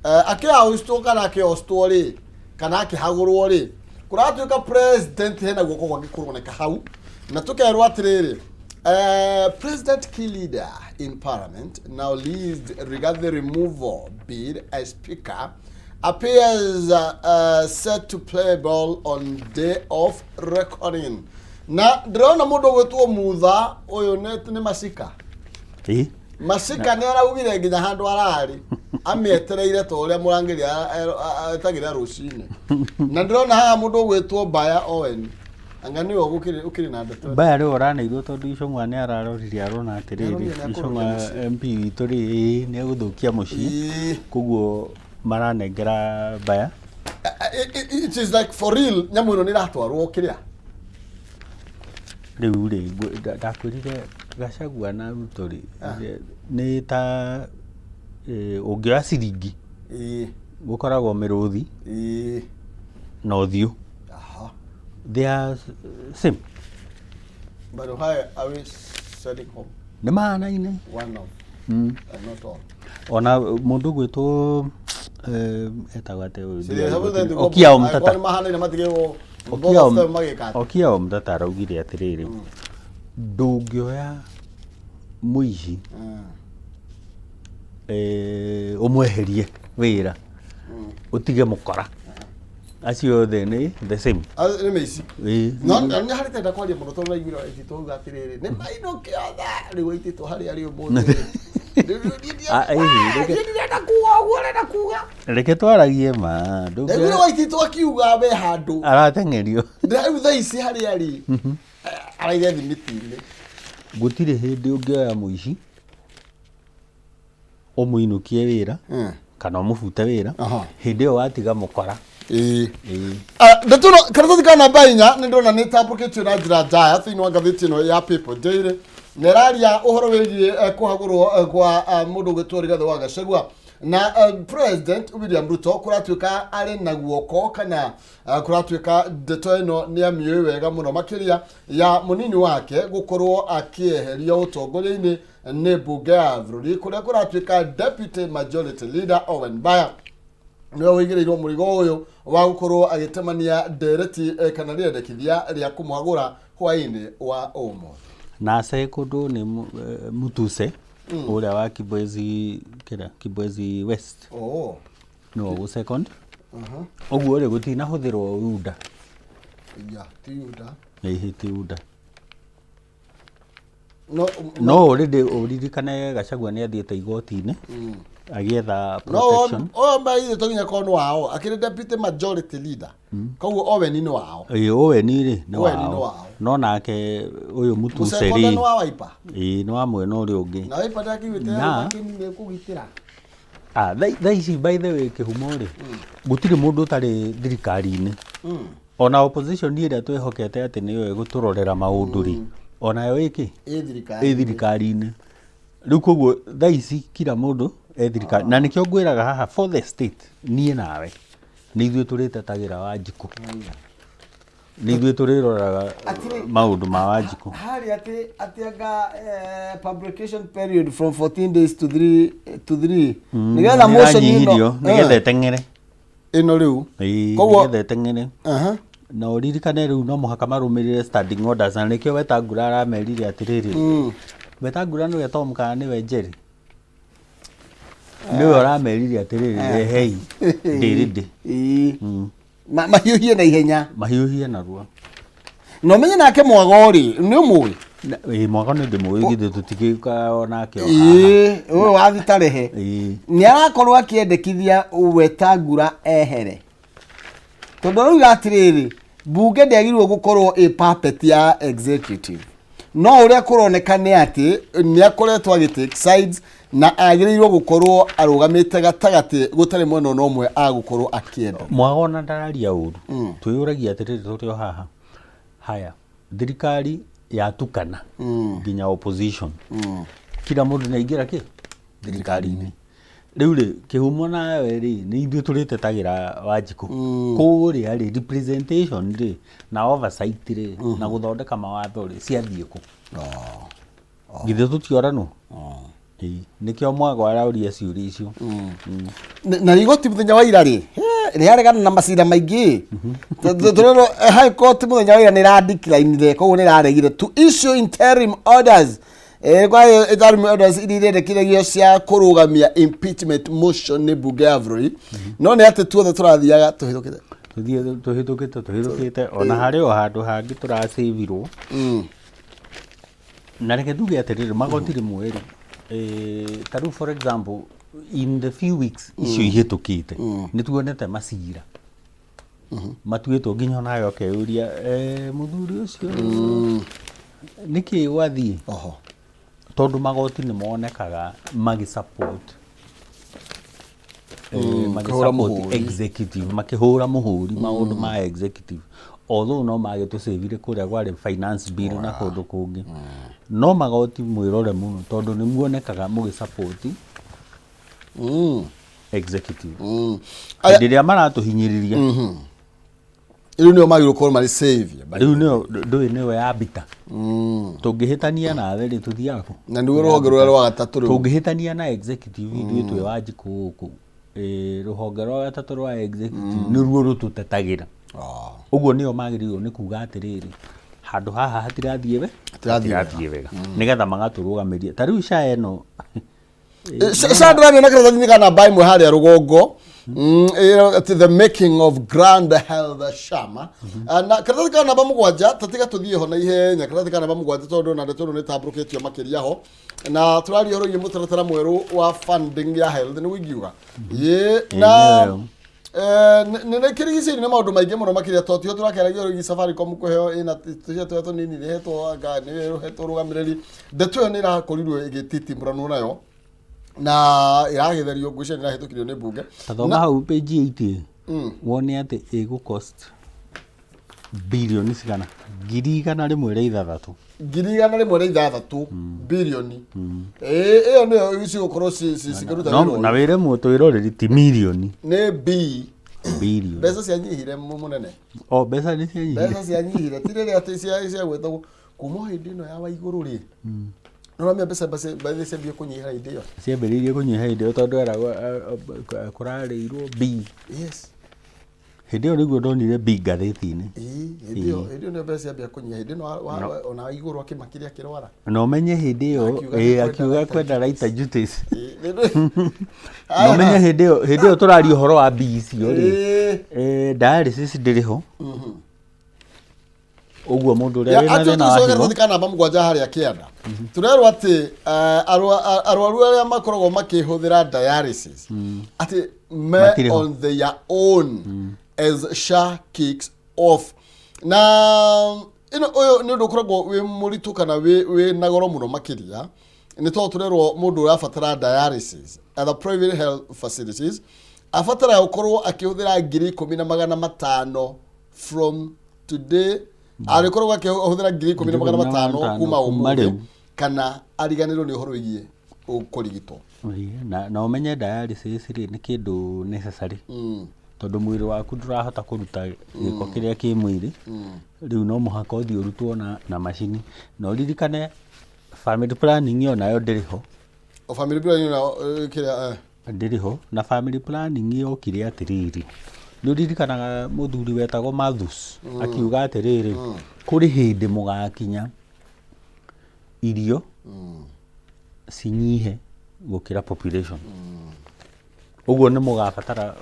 akĩaustwo kana akĩostwo rĩ, kana akĩhagũrwo rĩ, kũratuĩka president hena guoko gwake kũroneka hau. Na tũkerwo atĩrĩrĩ, President key leader in parliament now leads regarding the removal bid as speaker appears set to play ball on day of reckoning. Na ndĩrona mũndũ ũgwĩtwo Mutha ũyũ nĩ Masika. Ĩ? Masika nĩ araugire nginya handũ ararĩ amĩetereire ta ũrĩa mũrangĩri etagĩrĩra rũcinĩ. Na ndĩrona haha mũndũ ũgwĩtwo Baya Owen. Anga nĩwe ũkĩrĩ na ndeto. Mbaya rĩu ũraneirwo tondũ Icũng'wa nĩ araroririe arona atĩrĩrĩ Nĩarorire nĩekũrũria Icũng'wa mũciĩ. MP witũ rĩ ĩĩ, nĩ egũthũkia mũciĩ. Ĩĩ. Koguo maranengera Mbaya. It is like for real nyamũ ĩno nĩ ĩratwarwo kĩrĩa. Rĩu rĩ ndakwĩrire Gachagua na Ruto rĩ nĩ ta ũngĩoya ciringi gũkoragwo mĩrũthi na ũthiũ. They are same. But why are we sending home Nĩ mahanaine. one of and not all? Ona mũndũ ũgwĩtwo etagwo atĩa ũyũ? Okiya Omtata. Nĩ mahanaine matigĩrwo Okiya both of them magĩka atĩa? Okiya Omtata araugire atĩrĩrĩ, ndũngĩoya mũici ũmweherie wĩra ũtige mũkora, acio othe nĩ the same. Nĩ mĩici. Ĩĩ. No nĩ harĩ tenda kwaria mũno tondũ naiguire Waititũ auga atĩrĩrĩ, nĩ mainũke othe. Rĩu Waititũ harĩa arĩ ũmũthĩ rĩ. Ah, ĩĩ, Niĩ ndirenda kuga ũguo ũrenda kuga. Reke twaragie ma Ndaiguire Waititũ akiuga we handũ. Arateng'erio. Rĩu thaa ici harĩa arĩ araire thimiti-inĩ. Gũtirĩ hĩndĩ ũngĩoya mũici ũmũinũkie wĩra kana ũmũbute wĩra hĩndĩ ĩyo watiga mũkora. Ĩĩ. Ĩĩ. Ndeto ĩno karatathi ka namba 4 nĩ ndĩrona nĩ ĩtambũkĩtio na njĩra njaya thĩinĩ wa ngathĩti ĩno ya People Daily na ĩraria ũhoro wĩgiĩ kũhagũrwo kwa mũndũ ũgwĩtwo Rigathĩ wa Gachagua na President William Ruto kũratuĩka arĩ na guoko kana kũratuĩka ndeto ĩno nĩ amĩũĩ wega mũno makĩria ya mũnini wake gũkorwo akĩeherio ũtongoria-inĩ nĩ mbunge ya bũrũri kũrĩa kũratuĩka Deputy Majority Leader Owen Baya nĩwe ũigĩrĩirwo mũrigo ũyũ wa gũkorwo agĩtemania ndereti kana rĩendekithia rĩa kũmũhagũra hwaĩ-inĩ wa ũmũthĩ. Na second nĩ Mutuse ũrĩa wa Kibwezi, kĩrĩa Kibwezi West. Oh. Nĩwe ũgũ second. Ũguo rĩ gũtinahũthĩrwo UDA. Ya, ti UDA. Ĩhĩ, ti UDA. No, no already ũririkane Gachagua nĩ athiĩte igoti-inĩ agĩetha no protection. Oyo maithe to nginya korwo nĩ wao akĩrĩ deputy majority leader, koguo Owen nĩ wao. Ĩĩ, Owen rĩ nĩ Owen nĩ wao. Wao. No nake ũyũ Mutuse Mũcekonda rĩ nĩ wa Wiper. Ĩĩ, nĩ wa mwena ũrĩa ũngĩ. Na Wiper ndakiugĩte nĩ kũgitĩra. Ah, thaa ici by the way kĩhumo rĩ gũtirĩ mũndũ ũtarĩ thirikari-inĩ. Ona opposition ĩrĩa twĩhokete atĩ nĩyo ĩgũtũrorera maũndũ rĩ, onayo ĩkĩ Ĩ thirikari. Ĩ thirikari-inĩ rĩu. Koguo thaa ici kila mũndũ e thirikari, na nĩkĩo ngwĩraga haha for the state, niĩ nawe nĩ ithuĩ tũrĩtetagĩra Wanjikũ, nĩ ithuĩ tũrĩroraga maũndũ ma Wanjikũ. Harĩa atĩ anga publication period from 14 days to 3 to 3 nĩgetha motion ĩno Nĩranyihirio nĩgetha ĩteng'ere. Ĩno rĩu. Ĩĩ, Koguo nĩgetha ĩteng'ere. Na ũririkane rĩu no mũhaka marũmĩrĩre standing orders, na nĩkĩo Wetangula aramerire atĩrĩrĩ, Wetangula nĩwe Tom kana nĩwe Jerry? Nĩwe ũramerire atĩrĩrĩ, rehei ndĩrĩndĩ. Ĩĩ. Mahiũhie na ihenya. Mahiũhie narua. Na ũmenye nake Mwago rĩ, nĩ ũmũĩ? Ĩĩ, Mwago nĩ ndĩmũĩ, githĩ tũtigĩũkaga onake o haha. Ĩĩ, ũyũ wa Thitarehe. Ĩĩ. Nĩ arakorwo akĩendekithia Wetangula ehere, tondũ arauga atĩrĩrĩ, mbunge ndĩagĩrĩirwo gũkorwo ĩ puppet ya executive, no ũrĩa kũroneka nĩ atĩ nĩ akoretwo agĩ take sides na agĩrĩirwo gũkorwo arũgamĩte gatagatĩ, gũtarĩ mwena ona ũmwe agũkorwo akĩenda. Mwago ona ndararia ũru. Twĩyũragia atĩrĩrĩ, tũrĩ o haha, haya, thirikari yatukana nginya opposition, kila mũndũ nĩ aingĩra kĩ thirikari-inĩ. Rĩu rĩ, kĩhumo nawe rĩ, nĩ ithuĩ tũrĩtetagĩra Wanjikũ kũrĩa rĩ, representation rĩ na oversight rĩ na gũthondeka mawatho rĩ, ciathiĩ kũ? Githĩ tũtioranwo? Ĩĩ, nĩkĩo Mwago arauria ciũria icio. Na igoti mũthenya wa ira rĩ rĩaregana na macira maingĩ. Tũrerwo High Court mũthenya wa ira nĩ ĩradeclinire, koguo nĩ ĩraregire to issue interim orders. Kwa interim orders iria irendekithagio cia kũrũgamia impeachment motion nĩ mbunge ya bũrũri, no nĩ atĩ tuothe tũrathiaga tũhĩtũkĩte. Tũthiĩ tũhĩtũkĩte, tũhĩtũkĩte, ona harĩ o handũ hangĩ tũracĩvirwo. Na reke tuge atĩrĩrĩ, magoti rĩmwe rĩ, ta rĩu for example, in the few weeks icio ihĩtũkĩte, nĩ tuonete macira matuĩtwo nginya onawe ũkeyũria, mũthuri ũcio nĩkĩ gwathiĩ? Oho. Tondũ magoti nĩ monekaga magĩ support Makĩhũra magĩ-support mũhũri. Executive, makĩhũra mũhũri maũndũ ma executive, although no magĩtũcĩvire kũrĩa kwarĩ finance bill na kũndũ kũngĩ. No magoti mwĩrore mũno, tondũ nĩ muonekaga mũgĩ support executive hĩndĩ ĩrĩa maratũhinyĩrĩria. Rĩu nĩo magĩrĩirwo gũkorwo marĩ savior. Rĩu nĩyo ndũĩ, nĩyo ya mbita tũngĩhĩtania nawe rĩ, tũthiaga kũ? Na nĩguo rũhonge rũrĩa rwa gatatũ rĩu. Tũngĩhĩtania na executive, ithuĩ twĩ Wanjikũ gũkũ, rũhonge rwa gatatũ rwa executive nĩruo rũtũtetagĩra. Ũguo nĩo magĩrĩirwo nĩ kuga atĩrĩrĩ, handũ haha hatirathiĩ we Hatirathiĩ. Hatirathiĩ wega, nĩgetha magatũrũgamĩria. Ta rĩu SHA ĩno. SHA ndĩramĩona karatathi-inĩ ka namba 1 harĩa rũgongo. Atĩ the making of grand health shama. Ah, na karatathi ka namba 7, tatiga tũthiĩ ho na ihenya, karatathi ka namba 7, tondũ na ndeto ĩno nĩ tambũrũkĩtio makĩria ho, na tũraria ũhoro wĩgiĩ mũtaratara mwerũ wa funding ya health, nĩguo ingiuga ĩĩ na Nĩyo. Nĩ kĩrigicĩirio nĩ maũndũ maingĩ mũno makĩria, tondũ tiho tũrakĩaragia ũhoro wĩgiĩ Safaricom kũheo ĩna tũcia tũrĩa tũnini rĩhetwo, anga nĩ rũhetwo rũgamĩrĩri. Ndeto ĩyo nĩ ĩrakorirwo ĩgĩtitimũranwo nayo na ĩragĩtherio, ngwĩciria nĩ ĩrahĩtũkirio nĩ mbunge. Ta thoma hau page 8 wone atĩ ĩgũ cost birioni cigana, 106,000. 106 birioni. Ĩĩ, ĩyo nĩyo cigũkorwo cikĩruta No, wĩra na ũyũ. wĩre mũtwĩroreri ti mirioni. Nĩ B. Birioni. Mbeca cianyihire mũnene. O mbeca nĩ cianyihire. Mbeca cianyihire, ti rĩrĩa atĩ ciagwĩtagwo kuma o hĩndĩ ĩno ya Waigũrũ rĩ, nĩ ũramenya mbeca mbeca ciambie kũnyiha hĩndĩ ĩyo. Ciambĩrĩirie kũnyiha hĩndĩ ĩyo tondũ eragwo kũrarĩirwo B. Hĩndĩ ĩyo nĩguo ndonire B ngathĩti-inĩ. Ĩĩ, hĩndĩ ĩyo nĩyo mbeca ciambia kũnyiha, hĩndĩ ĩno ona Waigũrũ akĩmakire akĩrwara. Na ũmenye hĩndĩ ĩyo Akiuga ĩĩ, nĩkwenda akiuga lighter. Kwenda lighter duties. Aya. Na ũmenye hĩndĩ ĩyo tũraria ũhoro wa B icio rĩ, dialysis ndĩrĩ ho, ũguo mũndũ ũrĩa wĩna Atĩ thĩna wa tũcoke higo. karatathi ka namba 7 harĩa kĩanda, tũrerwo atĩ arwaru arĩa makoragwo makĩhũthĩra dialysis atĩ me Matirĩ ho. on their own as SHA kicks off. Na ĩno ũyũ nĩ ũndũ ũkoragwo wĩ mũritũ kana wĩ na goro mũno makĩria, nĩ tondũ tũrerwo mũndũ ũrabatara dialysis at the private health facilities abataraga gũkorwo akĩhũthĩra 10,500 from today, arĩkoragwo akĩhũthĩra 10,500 kuma kuma ũmũthĩ rĩu. Kana ariganĩrwo nĩ ũhoro wĩgiĩ kũrigitwo. Ĩĩ, na ũmenye dialysis rĩ, nĩ kĩndũ necessary, tondũ mwĩrĩ waku ndũrahota kũruta gĩko kĩrĩa kĩ mwĩrĩ. Rĩu no mũhaka ũthiĩ ũrutwo na macini. Na ũririkane family planning onayo ndĩrĩ ho. O family planning na kĩrĩa Ndĩrĩ ho. Na family planning yokire atĩrĩrĩ, nĩ ũririkanaga mũthuri wetagwo Mathus akiuga atĩrĩrĩ, kũrĩ hĩndĩ mũgakinya irio cinyihe gũkĩra population. Ũguo nĩ mũgabatara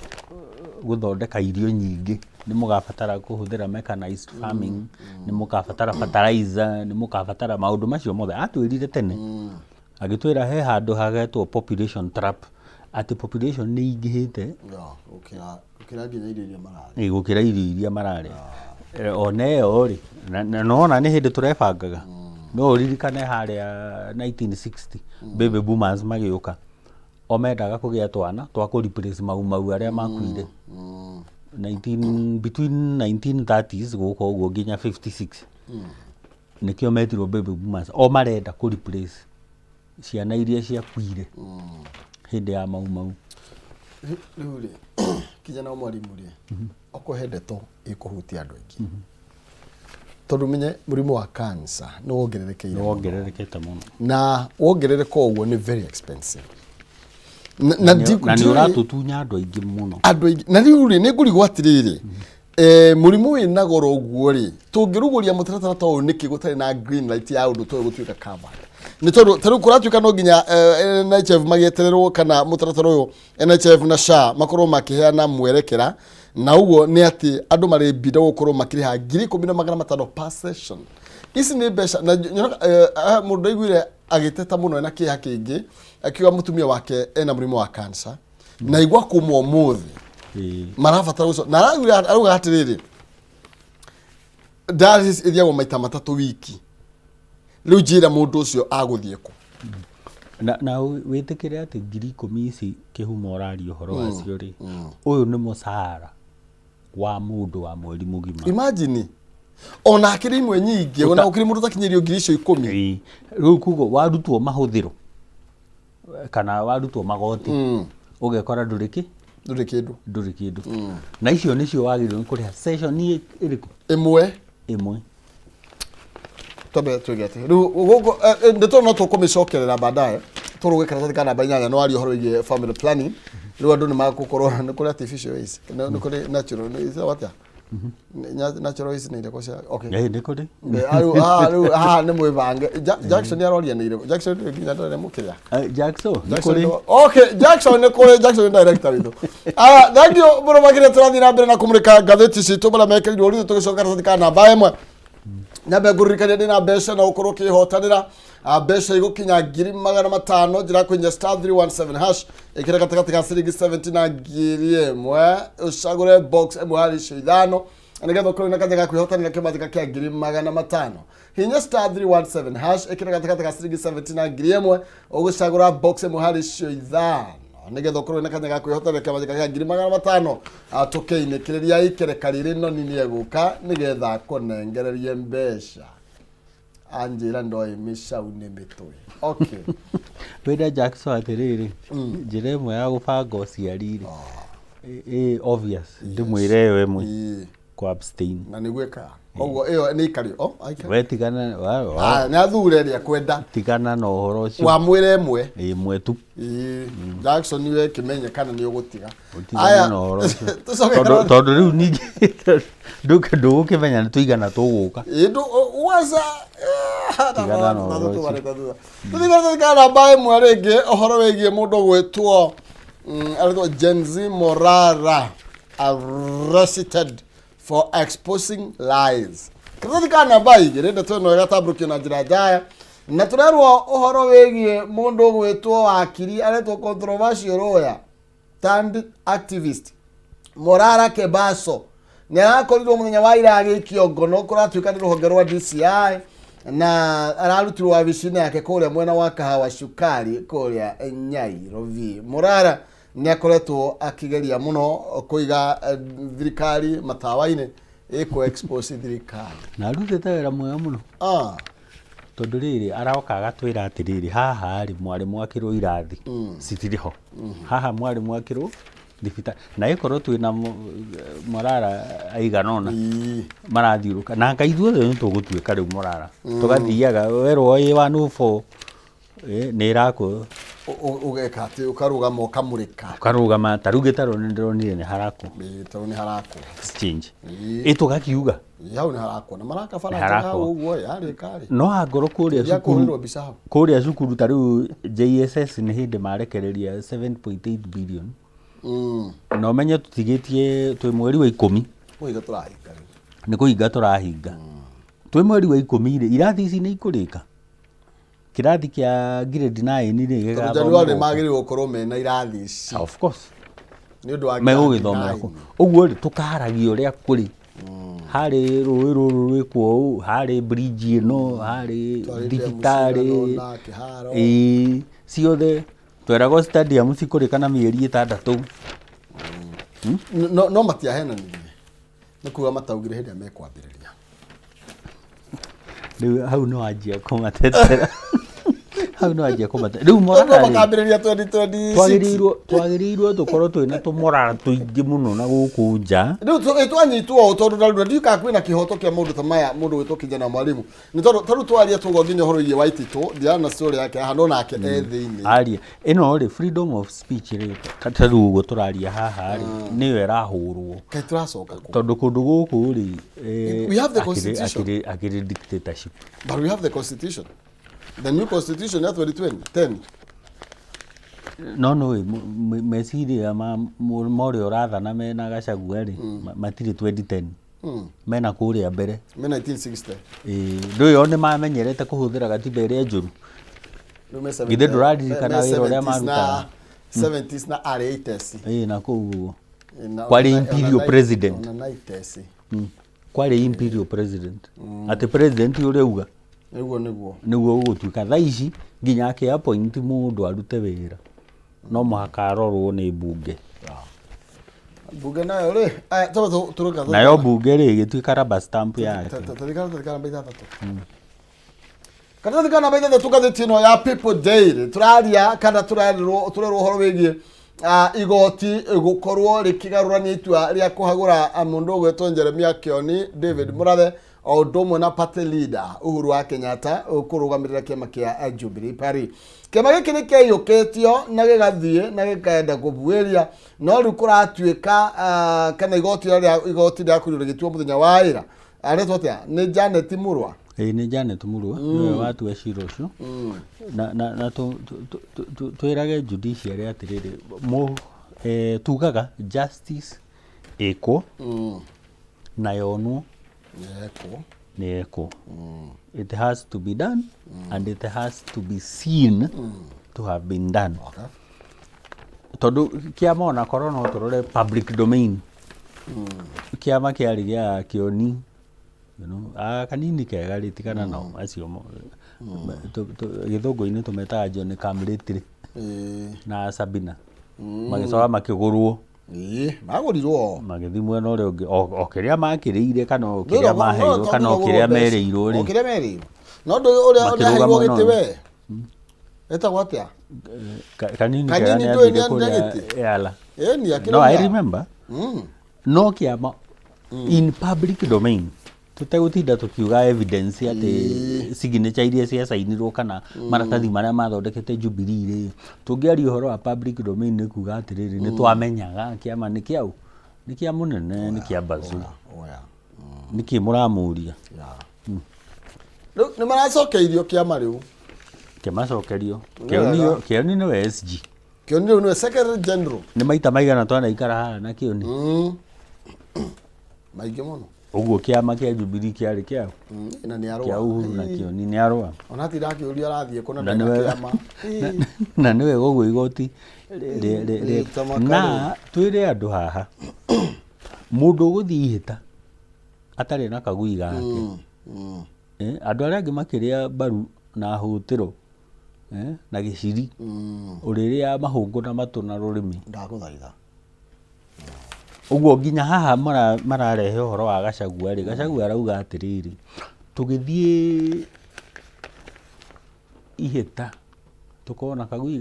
gũthondeka irio nyingĩ, nĩ mũgabatara kũhũthĩra mechanized farming, nĩ mũgabatara fertilizer, nĩ mũgabatara maũndũ macio mothe. Atwĩrire tene, agĩtwĩra he handũ hagetwo population trap, atĩ population nĩ ingĩhĩte Ya, gũkĩra gũkĩra nginya irio iria mararĩa. Ĩ, gũkĩra irio iria mararĩa. Ona ĩyo rĩ, na nĩwona nĩ hĩndĩ tũrebangaga. No ũririkane harĩa 1960 baby boomers magĩũka, o mendaga kũgĩa twana twa kũ replace mau mau arĩa makuire. 19, between 1930s gũka ũguo nginya 56 nĩkĩo metirwo baby boomers. O marenda kũ replace ciana iria ciakuire hĩndĩ ya mau mau. Rĩu rĩ, kijana wa mwarimu rĩ, okorwo he ndeto ĩkũhutia andũ aingĩ, tondũ menye mũrimũ wa cancer nĩ wongererekeire nĩ wongererekete mũno na wongerereka ũguo nĩ very expensive na na nĩ ũratũtunya andũ aingĩ mũno. Andũ aingĩ. Na rĩu rĩ, nĩ ngũrigwo atĩrĩrĩ, mũrimũ wĩ na goro ũguo rĩ, tũngĩrugũria mũtaratara ta ũyũ nĩkĩ gũtarĩ na green light ya ũndũ ta ũyũ gũtuĩka covered? Nĩ tondũ ta rĩu kũratuĩka no nginya NHIF magĩetererwo kana mũtaratara ũyũ NHIF na SHA makorwo makĩheana mwerekera, na ũguo nĩ atĩ andũ marĩ mbinda gũkorwo makĩrĩha 10,500 per session. Ici nĩ mbeca na nyonaga mũndũ ndaiguire agĩteta mũno ena kĩeha kĩingĩ akiuga mũtumia wake ena mũrimũ wa cancer na igua kuma ũmũthĩ marabatara gũco na arauga atĩrĩrĩ, dialysis ĩthiagwo maita matatũ wiki. Rĩu njĩra mũndũ ũcio agũthiĩ kũ? Na wĩtĩkĩre atĩ 10,000 ici kĩhumo ũraria ũhoro wacio rĩ, ũyũ nĩ mũcara wa mũndũ wa mweri mũgima. Imagine, ona akĩrĩ imwe nyingĩ, ona gũkĩrĩ mũndũ ũtakinyĩrio 10,000. Ĩĩ. Rĩu koguo warutwo mahũthĩro kana warutwo magoti, ũgekora ndũrĩ kĩ Ndũrĩ kĩndũ. Ndũrĩ kĩndũ. Na icio nĩcio wagĩrĩirwo nĩ kũrĩha session ĩrĩkũ? Ĩmwe. Ĩmwe. Twambe tuge atĩ rĩu gũkũ ndeto no tũkũmĩcokerera baadaye tũrũge karatathi ka namba 8 no aria ũhoro wĩgiĩ family planning. Rĩu andũ nĩ magũkorwo nĩ kũrĩ artificial ways, nĩ kũrĩ natural, nĩ ĩtagwo atĩa? Natural ways nĩ irĩkũ cia? Okay. Ĩĩ, nĩ kũrĩ. Rĩu haha, rĩu haha nĩ mwĩbange. Jackson nĩ aroria nĩ irĩkũ. Jackson nĩ nginya ndarĩ mũkĩrĩa. Jackson nĩ Jackson kũrĩ. Okay, Jackson nĩ kũrĩ, Jackson nĩ director witũ. Aya, thank you mũno makĩria. Tũrathiĩ na mbere na kũmũrĩka ngathĩti citũ marĩa mekĩrirwo rĩu tũgĩcoka karatathi ka namba 1. Nyambe ngũririkania ndĩna mbeca na ũkorwo ũkĩhotanĩra mbeca igũkinya 500,000. Njĩra kũinya *317#, ĩkĩra gatagatĩ ga ciringi 70 na 1,000, ũcagũre box ĩmwe harĩ icio ithano nĩgetha ũkorwo na kanya ga kwĩhotanĩra kĩmanjĩka kĩa 500,000. Hinya *317#, ĩkĩra gatagatĩ ga ciringi 70 na 1,000, ũgũcagũra box ĩmwe harĩ icio ithano nĩgetha ũkorwo na kanya ga kwĩhotanĩra kĩmanjĩka kĩa 500,000. Tũkĩinĩkĩrĩria ikereka rĩrĩ noni nĩ egũka nĩgetha akũnengererie mbeca. Anjĩra ndoĩ mĩcau nĩ mĩtwe. Okay. Wĩre Jackson atĩrĩrĩ, njĩra ĩmwe ya gũbanga ũciari rĩ, ĩ obvious, ndĩmwĩre ĩyo ĩmwe, kũ abstain. Na nĩguo ĩkaga koguo ĩyo nĩ ikario oh, aikare. We tigana Ah, nĩ athure ĩrĩa kwenda. Tigana na ũhoro ũcio. Wamwĩra ĩmwe. Ĩmwe tu. Ĩĩ, Jackson we kĩmenye kana nĩ ũgũtiga. Ũtigane Aya, na ũhoro ũcio. tũcoke Tondũ tondũ rĩu ningĩ ndũgũkĩmenya nĩ tũigana tũgũka. Ĩĩ, waca. Tigana na ũhoro ũcio. Tũthiĩ namba 1 rĩngĩ, ũhoro wĩgiĩ mũndũ gwĩtwo aretwo Gen Z Morara arrested for exposing lies. Karatathi ka namba 2, ndeto ĩno ĩgatambũrũkio na njĩra njaya na tũrerwo ũhoro wĩgiĩ mũndũ ũgwĩtwo wakiri aretwo controversial lawyer turned activist Morara Kebaso nĩ arakorirwo mũthenya wa ira agĩikio ngono kũratuĩka nĩ rũhonge rwa DCI na ararutirwo wabici-inĩ yake kũrĩa mwena wa Kahawa Cukari kũrĩa Nyairobi. Morara nĩ akoretwo akĩgeria mũno kũiga thirikari matawa-inĩ ĩkũ expose thirikari. Na arutĩte wĩra mwega mũno. Tondũ rĩrĩ, aroka agatwĩra atĩrĩrĩ, haha rĩ, mwarĩ mwakĩrwo irathi citirĩ ho, haha mwarĩ mwakĩrwo thibitarĩ, na ĩkorwo twĩna Morara aigana ũna marathiũrũka na anga ithuothe nĩ tũgũtuĩka rĩu Morara, tũgathiaga werwo ĩ 104 nĩ ĩrakwo. Ũgeka atĩ ũkarũgama ũkamũrĩka. Ũkarũgama ta rĩu gĩtarũ nĩ ndĩronire nĩ harakwo. Ĩĩ, tondũ nĩ harakwo. Exchange ĩ tũgakiuga. Ĩĩ, hau nĩ harakwo na maraka bara Nĩ njega harakwo. hau ũguo yarĩka rĩ. No angorwo kũrĩa Gĩa cukuru kũhũrĩrwo mbica hau. Kũrĩa cukuru ta rĩu JSS nĩ hĩndĩ marekereria 7.8 billion. Na ũmenye tũtigĩtie twĩ mweri wa 10. Kũhinga tũrahinga rĩu. Nĩ kũhinga tũrahinga. Twĩ mweri wa 10 rĩ, irathi ici nĩ ikũrĩka? Kĩrathi kĩa grade 9 rĩ, Tondũ gĩgathomera January kũ? magĩrĩirwo gũkorwo mena irathi ici. Of course. Nĩ ũndũ wa Megũgĩthomera kũ? Ũguo rĩ, tũkaragia ũrĩa kũrĩ. Harĩ rũĩ rũrũ rwĩkwo ũũ, harĩ bridge ĩno, harĩ Twarĩ thibitarĩ. demu cigana ũna, kĩharo. Ĩĩ, ciothe tweragwo stadium cikũrĩka na mĩeri 6. No matiahenanirie. Nĩ kuga mataugire hĩndĩ ĩrĩa mekwambĩrĩria. Rĩu hau nĩ wanjia kũmatetera. Hau nĩ wanjia kũmatetera. Rĩu Tondũ morara rĩ, makambĩrĩria 2026. Twagĩrĩirwo tũkorwo twĩna tũmorara tũingĩ mũno na gũkũ nja. Rĩu twanyitwo ũũ tondũ na rĩu ndiũĩ kana kwĩna kĩhoto kĩa maũndũ ta maya mũndũ gwĩtwo kijana mwalimu. Nĩ tondũ ta rĩu twaria tũgwa nginya ũhoro wĩgiĩ Waititũ, ndirana story yake haha no nake e thĩinĩ. Aria ĩno rĩ, freedom of speech rĩ, ta rĩu ũguo tũraria haha rĩ, nĩyo ĩrahũrwo. Kaĩ tũracoka kũ? Tondũ kũndũ gũkũ rĩ, We have the constitution. akĩrĩ dictatorship. But we have the constitution. The new constitution ya 2010. No nĩ meciria ma ũrĩa ũrathana mena Gachagua rĩ, matirĩ 2010. Mena kũrĩa mbere. Me 1960. Ĩĩ, ndũĩ o nĩ mamenyerete kũhũthĩra gatiba ĩrĩa njũru. Rĩu me Githĩ ndũraririkana me wĩra ũrĩa 70s marutaga? 70s na early 80s. Ĩĩ, na kũu ũguo. Na- Kwarĩ imperial president. Ona 90s. Kwarĩ imperial president. Atĩ president ũrĩa uga. Nĩguo nĩguo. Nĩguo ũgũtuĩka. Thaa ici nginya akĩ appoint mũndũ arute wĩra no mũhaka arorwo nĩ mbunge. Mbunge nayo rĩ, aya tũbe tũrũka. Nayo mbunge rĩ ĩgĩtuĩka rubber stamp yake. Tarika tarika namba 6. Karatathi ka namba 6 ngathĩti ĩno ya People Daily tũraria kana tũrerwo ũhoro wĩgiĩ igoti gũkorwo rĩkĩgarũrania itua rĩa kũhagũra mũndũ ũgwĩtwo Jeremiah Kioni David Murathe o ũndũ ũmwe na party leader Uhuru wa Kenyatta kũrũgamĩrĩra kĩama kĩa Jubilee Party. Kĩama gĩkĩ nĩ kĩaiyũkĩtio na gĩgathiĩ na gĩkaenda kũbuĩria, no rĩu kũratuĩka kana igoti rĩa igoti rĩakorirwo rĩgĩtuo mũthenya wa ĩra. Aretwo atĩa? Nĩ Janet Murwa. Ĩĩ nĩ Janet Murwa, nĩwe watua cira ũcio. Na twĩrage judiciary atĩrĩrĩ, tugaga justice ĩkwo na yonwo Yekwo. Nĩ yekwo. It has to be done and it has to be seen to have been done. Tondũ kĩama ona korwo no tũrore public domain, kĩama kĩarĩ gĩa Kĩoni, kanini kega rĩ, tigana nao acio gĩthũngũ-inĩ tũmetaga John Kamletri na Sabina, magĩcoka makĩgũrwo. Ĩĩ, magũrirwo. Magĩthiĩ mwena ũrĩa ũngĩ, o kĩrĩa makĩrĩire kana o kĩrĩa maheirwo kana o kĩrĩa merĩirwo O rĩ. kĩrĩa merĩirwo. No ndũ ũrĩa Makĩrũgama aheirwo mwena gĩtĩ ũyũ. we. Etagwo atĩa? Kanini kega Kanini nĩ ndũĩ athire nĩ kũrĩa gĩtĩ? Yala. Ĩni akĩrĩ No, I Yala. remember. No kĩama in public domain tũtegũtinda tũkiuga evidence atĩ signature iria ciacainirwo kana maratathi marĩa mathondekete Jubilee rĩ, tũngĩaria ũhoro wa public domain nĩ kuga atĩrĩrĩ, nĩ twamenyaga kĩama nĩ kĩaũ, nĩ kĩa mũnene, nĩ kĩa Bazu. Nĩkĩ mũramũria? Rĩu nĩ maracokeirio kĩama rĩu. Kĩmacokerio. Nĩ Kĩoni wega. Kĩoni nĩwe SG. Kĩoni rĩu nĩwe Secretary General. Nĩ maita maigana twanaikara haha na Kĩoni? Maingĩ mũno. Ũguo kĩama kĩa Jubilee kĩarĩ kĩao? Na nĩ arũa. Kĩa Uhuru na Kĩoni nĩ arũa. Ona hatirĩ akĩũria arathiĩ kũ na Na ndena nĩ wega. kĩama. Na nĩ wega ũguo igoti Rĩta makarũ. na twĩre andũ haha, mũndũ ũgũthiĩ ihĩta atarĩ na kagui gake. Andũ arĩa angĩ makĩrĩa mbaru na hũtĩro, na gĩciri, ũrĩrĩa mahũngũ na matũ na rũrĩmĩ. Ndagũthaitha. Ũguo nginya haha mararehe ũhoro wa Gachagua rĩ, Gachagua arauga atĩrĩrĩ, tũgĩthiĩ ihĩta tũkorwo na kagui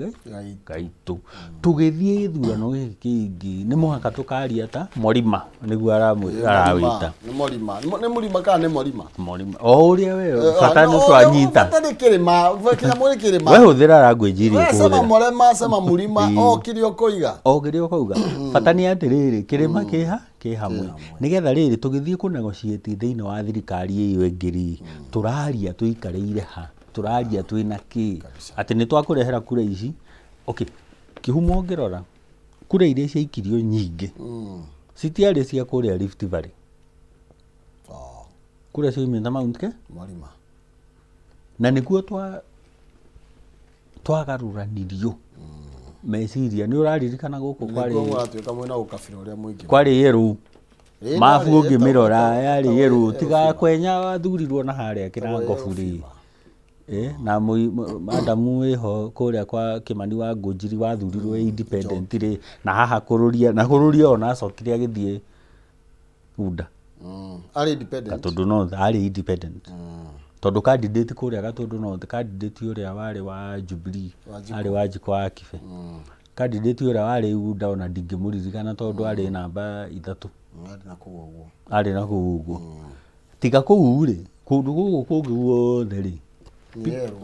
gaitũ, tũgĩthiĩ gĩthurano gĩkĩ kĩngĩ nĩ mũhaka tũkaria ta Morima, nĩguo arawĩta. Nĩ Morima. Nĩ Mũrima kana nĩ Morima? Morima. O ũrĩa we, bata nĩ twanyita. Bata nĩ kĩrĩma, kĩnyamũ nĩ kĩrĩma. We hũthĩra language iria We sema ũkũhũthĩra. Morema, sema Mũrima, o kĩrĩa ũkũiga. O kĩrĩa ũkauga. Bata nĩ atĩrĩrĩ, kĩrĩma kĩha, kĩ hamwe. Nĩgetha rĩrĩ, tũgĩthiĩ kũ negotiate thĩinĩ wa thirikari ĩyo ĩngĩ rĩ, tũraria tũikarĩire ha, tũraria twĩna kĩ, atĩ nĩ twakũrehera kura ici. Okay, kĩhumo ũngĩrora, Kura iria ciaikirio nyingĩ citiarĩ cia kũrĩa Rift Valley. Oh, Kura cioimĩte Mount Kenya. Mwarima. Na nĩkuo twa twagarũranirio meciria. Nĩ ũraririkana gũkũ Nĩkuo kwarĩ mũratuĩka mwĩna ũkabira ũrĩa mũingĩ. Kwarĩ yerũ. Ĩĩ, Mabu yarĩ- ũngĩmĩrora ĩtagwo- yarĩ ĩtagwo yerũ yellow tiga fever. kwenya wathurirwo na harĩa kĩrangobu rĩ. Eh, na Adamu wĩho kũrĩa kwa Kĩmani wa Ngũnjiri wathurirwo mm. independent rĩ, na haha kũrũria na kũrũria ona acokire agĩthiĩ UDA. Arĩ independent. Gatũndũ North arĩ independent tondũ candidate kũrĩa Gatũndũ North, candidate ũrĩa warĩ wa Jubilee Wanjikũ. Arĩ Wanjikũ wa Kibe. Candidate ũrĩa warĩ UDA ona ndingĩmũririkana tondũ arĩ namba 3. Arĩ na kũu ũguo. Arĩ na kũu ũguo. Tiga kũu rĩ, kũndũ gũkũ kũngĩ guothe rĩ, Nĩ yerũ.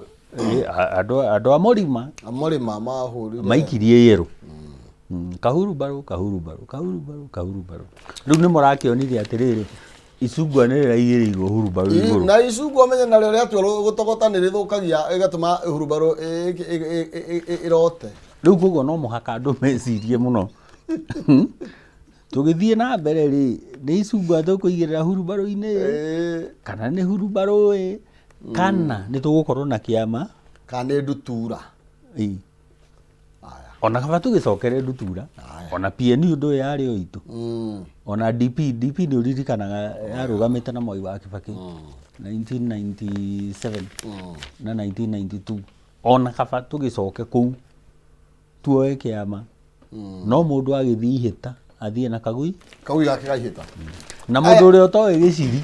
Andũ a Mũrima Amũrĩma mahũrire. Maikirie yerũ. Kahuru mbaru, kahuru mbaru, kahuru mbaru, kahuru mbaru. Rĩu nĩ mũrakĩonire atĩrĩrĩ, icungwa nĩ rĩraigĩrĩirwo hurumbarũ igũrũ. Na icungwa menye narĩo rĩatua gũtogota nĩ rĩthũkagia ĩgatũma hurumbarũ ĩrote. Rĩu koguo no mũhaka andũ mecirie mũno. Tũgĩthiĩ na mbere rĩ, nĩ icungwa tũkũigĩrĩra hurubarũ-inĩ kana nĩ hurubarũ ĩ, kana nĩ tũgũkorwo na kĩama. Kana nĩ ndutura. Ĩ. Aya. Ona kaba tũgĩcokere ndutura. Aya. Ona PNU ndũĩ yarĩ o itũ. Ona DP, DP nĩ ũririkanaga yarũgamĩte na Mwai wa Kibaki 1997 na 1992. Ona kaba tũgĩcoke kũu tuoe kĩama. No mũndũ agĩthiĩ ihĩta athiĩ na kagui. Kagui gake gaihĩta. Na mũndũ ũrĩa ũtoĩ gĩciri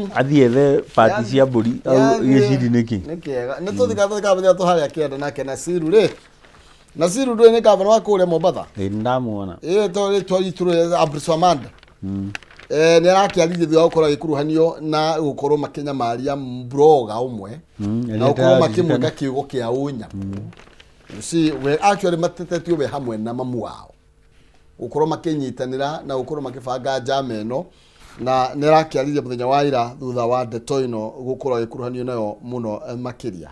athiĩ ethe pati cia mbũri au gĩciri nĩkĩ. Nĩ kĩega. Nĩ tũthika tũkamenya tũharĩa kĩanda nake Nasiru rĩ. Nasiru ndũĩ nĩ gavana wa kũrĩa Mombatha. Ĩ, nĩndamuona. Ĩĩ to rĩtwa ritũ rĩ Abdulswamad. Nĩ arakĩaririe thutha wa gũkorwo agĩkuruhanio na gũkorwo makĩnyamaria blogger ũmwe na gũkorwo makĩmwĩka kiugo kĩa ũnyamũ. You see, we actually matetetio we hamwe na mamu wao gũkorwo makĩnyitanĩra na gũkorwo makĩbanga njama ĩno, na nĩ arakĩaririe mũthenya wa ira thutha wa ndeto ĩno gũkorwo agĩkuruhanio nayo mũno makĩria.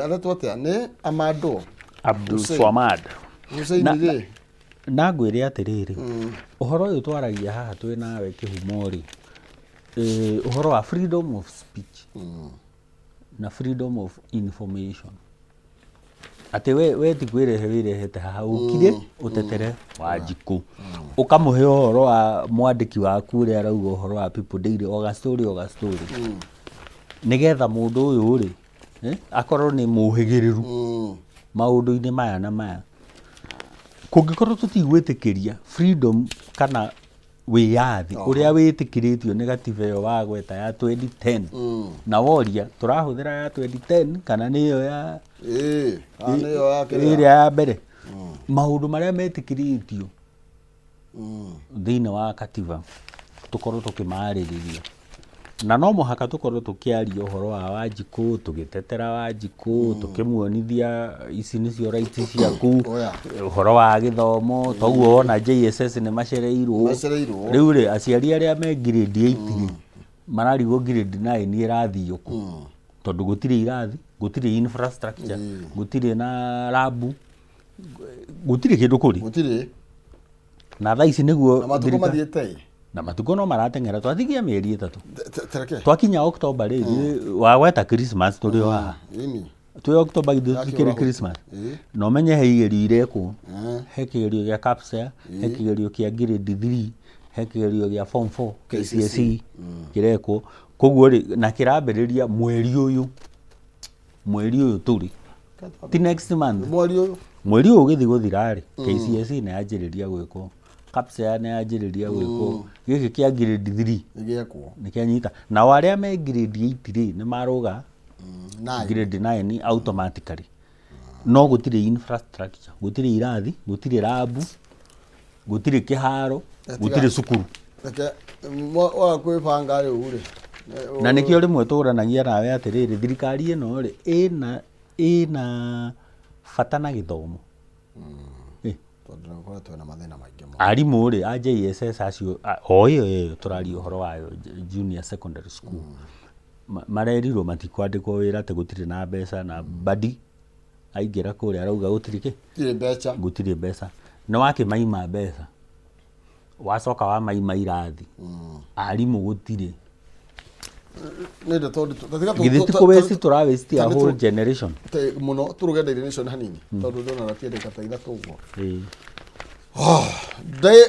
Aretwo atĩa? Nĩ Amado Abdul Hussein. Swamad. Hussein rĩ. Na ngwĩre atĩrĩrĩ, ũhoro ũyũ twaragia haha twĩ nawe kĩhumo rĩ, ũhoro wa freedom of speech na freedom of information, atĩ we ti kwĩrehe wĩrehete haha, ũkire ũtetere Wanjikũ, ũkamũhe ũhoro wa mwandĩki waku ũrĩa arauga ũhoro wa People Daily, o gastori o gastori, nĩgetha mũndũ ũyũ rĩ, akorwo nĩ mũhĩgĩrĩru maũndũ-inĩ maya na maya. Kũngĩkorwo tũtigwĩtĩkĩria freedom kana wĩyathi ũrĩa wĩtĩkĩrĩtio nĩ gatiba ĩyo wagweta ya 2010, na woria tũrahũthĩra ya 2010 kana nĩ ĩyo ya Ĩĩ, kana nĩyo ya kĩrĩa? Ĩrĩa ya mbere, maũndũ marĩa metĩkĩrĩtio thĩinĩ wa katiba tũkorwo tũkĩmarĩrĩria, na no mũhaka tũkorwo tũkĩaria ũhoro wa Wanjikũ, tũgĩtetera Wanjikũ, tũkĩmuonithia ici nĩcio rights ciaku. Oya. Ũhoro wa gĩthomo toguo wona JSS nĩ macereirwo. Macereirwo. Rĩu rĩ, aciari arĩa me grade 8 rĩ, mararigwo grade 9 ĩrathiĩ kũ, tondũ gũtirĩ irathi, gũtirĩ infrastructure, gũtirĩ na rabu, gũtirĩ kĩndũ kũrĩ. Gũtirĩ. Na thaa ici nĩguo Na matukũ mathiĩte ĩ. Na matukũ no marateng'era, twatigia mĩeri 3. Tereke. Twakinya October rĩ, wagweta Christmas tũrĩ o haha. Ĩni. Twĩ October githĩ tũtikĩrĩ Yakĩũra. Christmas? Ĩĩ. Na ũmenye he igerio irekwo, he kĩgerio gĩa KAPSEA, he kĩgerio kĩa grade 3, he kĩgerio gĩa form 4 KCSE kĩrekwo. Koguo rĩ, na kĩrambĩrĩria mweri ũyũ, mweri ũyũ tũrĩ, ti next month. Mweri ũyũ. Mweri ũyũ ũgĩthiĩ gũthira rĩ, KCSE nĩ yanjĩrĩria gwĩkwo, KAPSEA nĩ yanjĩrĩria gwĩkwo, gĩkĩ kĩa grade 3 Nĩgĩekwo. Nĩ kĩanyita. Nao arĩa me grade 8 rĩ, nĩ marũga Nine. Grade 9 automatically. No gũtirĩ infrastructure, gũtirĩ irathi, gũtirĩ rabu, gũtirĩ kĩharo, gũtirĩ cukuru. Reke waga kwĩbanga rĩu rĩ. Na nĩkĩo rĩmwe tũranagia nawe atĩrĩrĩ, thirikari ĩno rĩ, ĩna bata na gĩthomo. Tondũ nĩ gũkoretwo na mathĩna maingĩ mũno. Arimũ rĩ, a JSS acio, o ĩyo ĩyo tũraria ũhoro wayo, junior secondary school, marerirwo matikwandĩkwo wĩra atĩ gũtirĩ na mbeca, na badi aingĩra kũrĩa arauga gũtirĩ kĩ? Gũtirĩ mbeca. Gũtirĩ mbeca. Nĩ wakĩmaima mbeca, wacoka wamaima irathi, arimũ gũtirĩ. Nĩ ndeto nditũ. Ta tiga Githĩ ti kũ waste tũra waste a whole generation? Mũno tũrũge Daily Nation hanini tondũ ndona ratia ndagĩka ta 3 ũguo. Ĩĩ.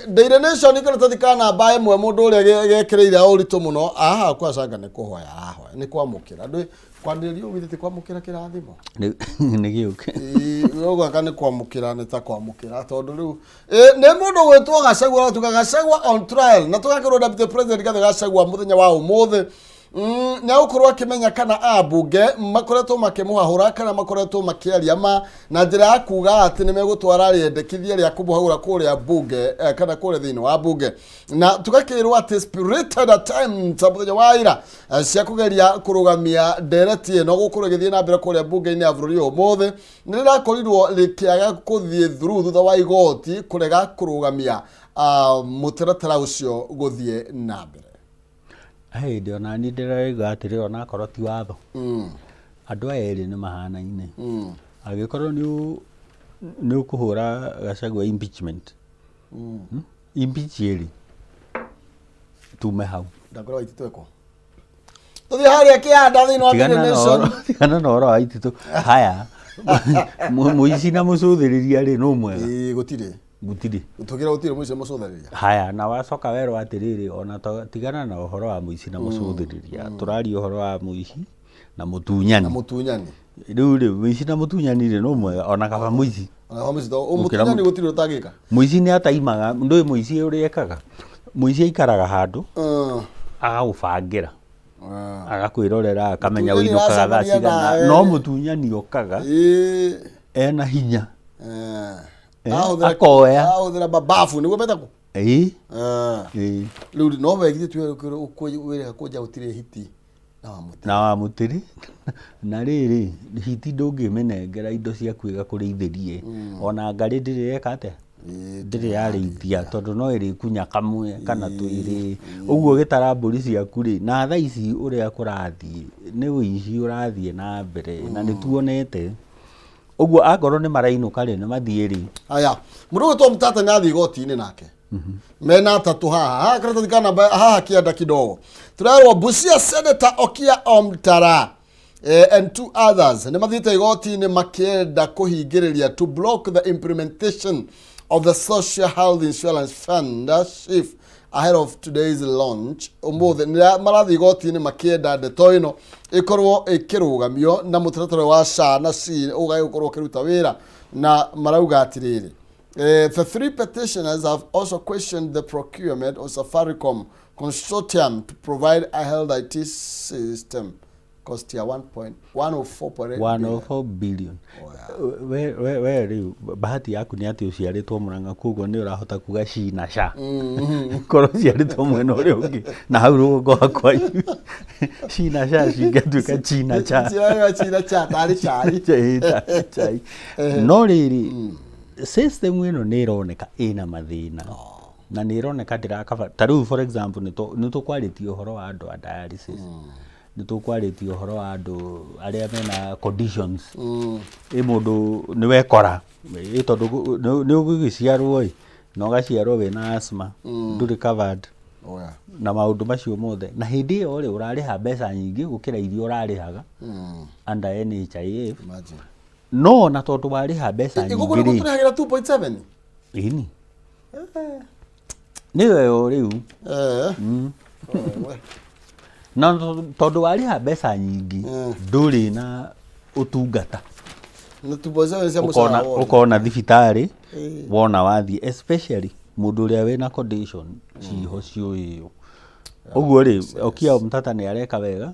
Daily Nation karatathi ka namba 1, mũndũ ũrĩa gekĩrĩire ũritũ mũno aha kwa canga nĩ kũhoya arahoya, nĩ kwamũkĩra. Ndũĩ kwanĩrĩria ũguo, githĩ ti kwamũkĩra kĩrathimo? Nĩ gĩũke. Ũguo nĩ kwamũkĩra, nĩ ta kwamũkĩra, tondũ rĩu nĩ mũndũ gwĩtwo Gachagua, tuga Gachagua on trial, na tũgakĩrwo Deputy President Rigathi Gachagua mũthenya wa ũmũthĩ nĩ agũkorwo akĩmenya kana ambunge makoretwo makĩmũhahũra kana makoretwo makĩaria ma na njĩra ya kuga atĩ nĩ megũtwara rĩendekithia rĩa kũmũhagũra kũrĩa mbunge kana kũrĩa thĩinĩ wa mbunge. Na tũgakĩrwo atĩ spirited attempt mũthenya wa ira cia kũgeria kũrũgamia ndereti ĩno gũkorwo ĩgĩthiĩ na mbere kũrĩa mbunge-inĩ ya bũrũri ũmũthĩ nĩ rĩrakorirwo rĩkĩaga kũthiĩ through thutha wa igoti kũrega kũrũgamia mũtaratara ũcio gũthiĩ na mbere. He hĩndĩ ona niĩ ndĩraigua atĩrĩ, ona akorwo ti watho, andũ aya erĩ nĩ mahanaine. Angĩkorwo nĩ ũkũhũra Gachagua impeachment, Impeach ĩrĩ tume hau. Ndakora Waititũ ekwo tũthiĩ harĩa kĩanda thĩinĩ wa Tigana Daily na Nation. Tigana na ũhoro wa Waititũ. Haya, mũici na mũcũthĩrĩria rĩ, nũ mwega? Ĩĩ, gũtirĩ. Gũtirĩ. Tũkĩra gũtirĩ mũici mũcũthĩrĩria. Haya, na wacoka werwo atĩrĩrĩ, ona tigana na ũhoro wa mũici na mũcũthĩrĩria, tũraria ũhoro wa mũici na mũtunyani. Na mũtunyani. Rĩu rĩ, mũici na mũtunyani rĩ, nũ mwega? Ona kaba mũici. Ona kaba mũici, tondũ Gũkĩra mũtunyani gũtirĩ ũtangĩka. Mũici nĩ ataimaga. Ndũĩ mũici ũrĩa ekaga? Mũici aikaraga handũ agagũbangĩra, agakwĩrorera, akamenya Mũtunyani ũinũkaga thaa aracemania cigana. nawe. No mũtunyani okaga ena hinya. Akoya. Ahũthĩra mababu nĩguo metagwo. Ĩĩ. Ĩĩ. Rĩu no wegithie tuwe wĩrĩha kũnja gũtirĩ hiti na wa mũtĩ. Na wa mũtĩrĩ na rĩrĩ, hiti ndũngĩmĩnengera indo ciaku ĩgakũrĩithĩrie. Ona ngarĩ ndĩrĩ yeka atĩa, ndĩrĩ yarĩithia, tondũ no ĩrĩkunya kamwe kana twĩrĩ ũguo ũgĩtara mbũri ciaku rĩ. Na thaa ici ũrĩa kũrathiĩ nĩ ũici ũrathiĩ na mbere, na nĩ tuonete ũguo. Akorwo nĩ marainũka rĩ, nĩ mathiĩ rĩ. Aya, mũndũ gwĩtwo Mtata nĩ athiĩ igoti-inĩ nake mena atatũ haha haha karatathi ka namba haha kĩanda kidogo. Tũrerwo Busia Senator Okia Omtara and two others nĩ mathiĩte igoti-inĩ makĩenda kũhingĩrĩria, to block the implementation of the Social Health Insurance Fund, SHIF, ahead of today's launch. Ũmũthĩ nĩ marathiĩ igoti-inĩ makĩenda ndeto ĩno ĩkorwo ĩkĩrũgamio na mũtaratara wa SHA na SHI ũgage gũkorwo ũkĩruta wĩra. Na marauga atĩrĩrĩ, the three petitioners have also questioned the procurement of Safaricom Consortium to provide a health IT system cost ya 1.104.8 billion. 104 billion. We rĩu bahati yaku nĩ atĩ ũciarĩtwo Mũrang'a, koguo nĩ ũrahota kuga ci na ca. Korwo ũciarĩtwo mwena ũrĩa ũngĩ na hau rũgongo wa kwanyu, ci na ca cingĩatuĩka chi na cha. Chira chira cha tarĩ chai. Ĩĩ, tarĩ chai. No rĩrĩ, system ĩno nĩ ĩroneka ĩna mathĩna na nĩ ĩroneka ndĩrakaba. Ta rĩu, for example, nĩ tũkwarĩtie ũhoro wa andũ a dialysis, nĩ tũkwarĩtie ũhoro wa andũ arĩa mena conditions. Ĩ mũndũ nĩ wekora ĩ tondũ nĩ ũgũgĩciarwo ĩ na ũgaciarwo wĩna asthma, ndũrĩ covered na maũndũ macio mothe. Na hĩndĩ ĩyo rĩ, ũrarĩha mbeca nyingĩ gũkĩra iria ũrarĩhaga under NHIF. Imagine. No na tondũ warĩha mbeca nyingĩ Gũkũ nĩkuo rĩ, tũrĩhagĩra 2.7. Ĩni nĩyo ĩyo rĩu. Oh, we. Na tondũ warĩha mbeca nyingĩ, ndũrĩ na ũtungata. Na 2.7 cia Ũkona mũcara wothe. Ũkona thibitarĩ wona wathiĩ, especially mũndũ ũrĩa wĩna condition ciho ciũĩyo ũguo rĩ. Okiya Mtata nĩ areka wega.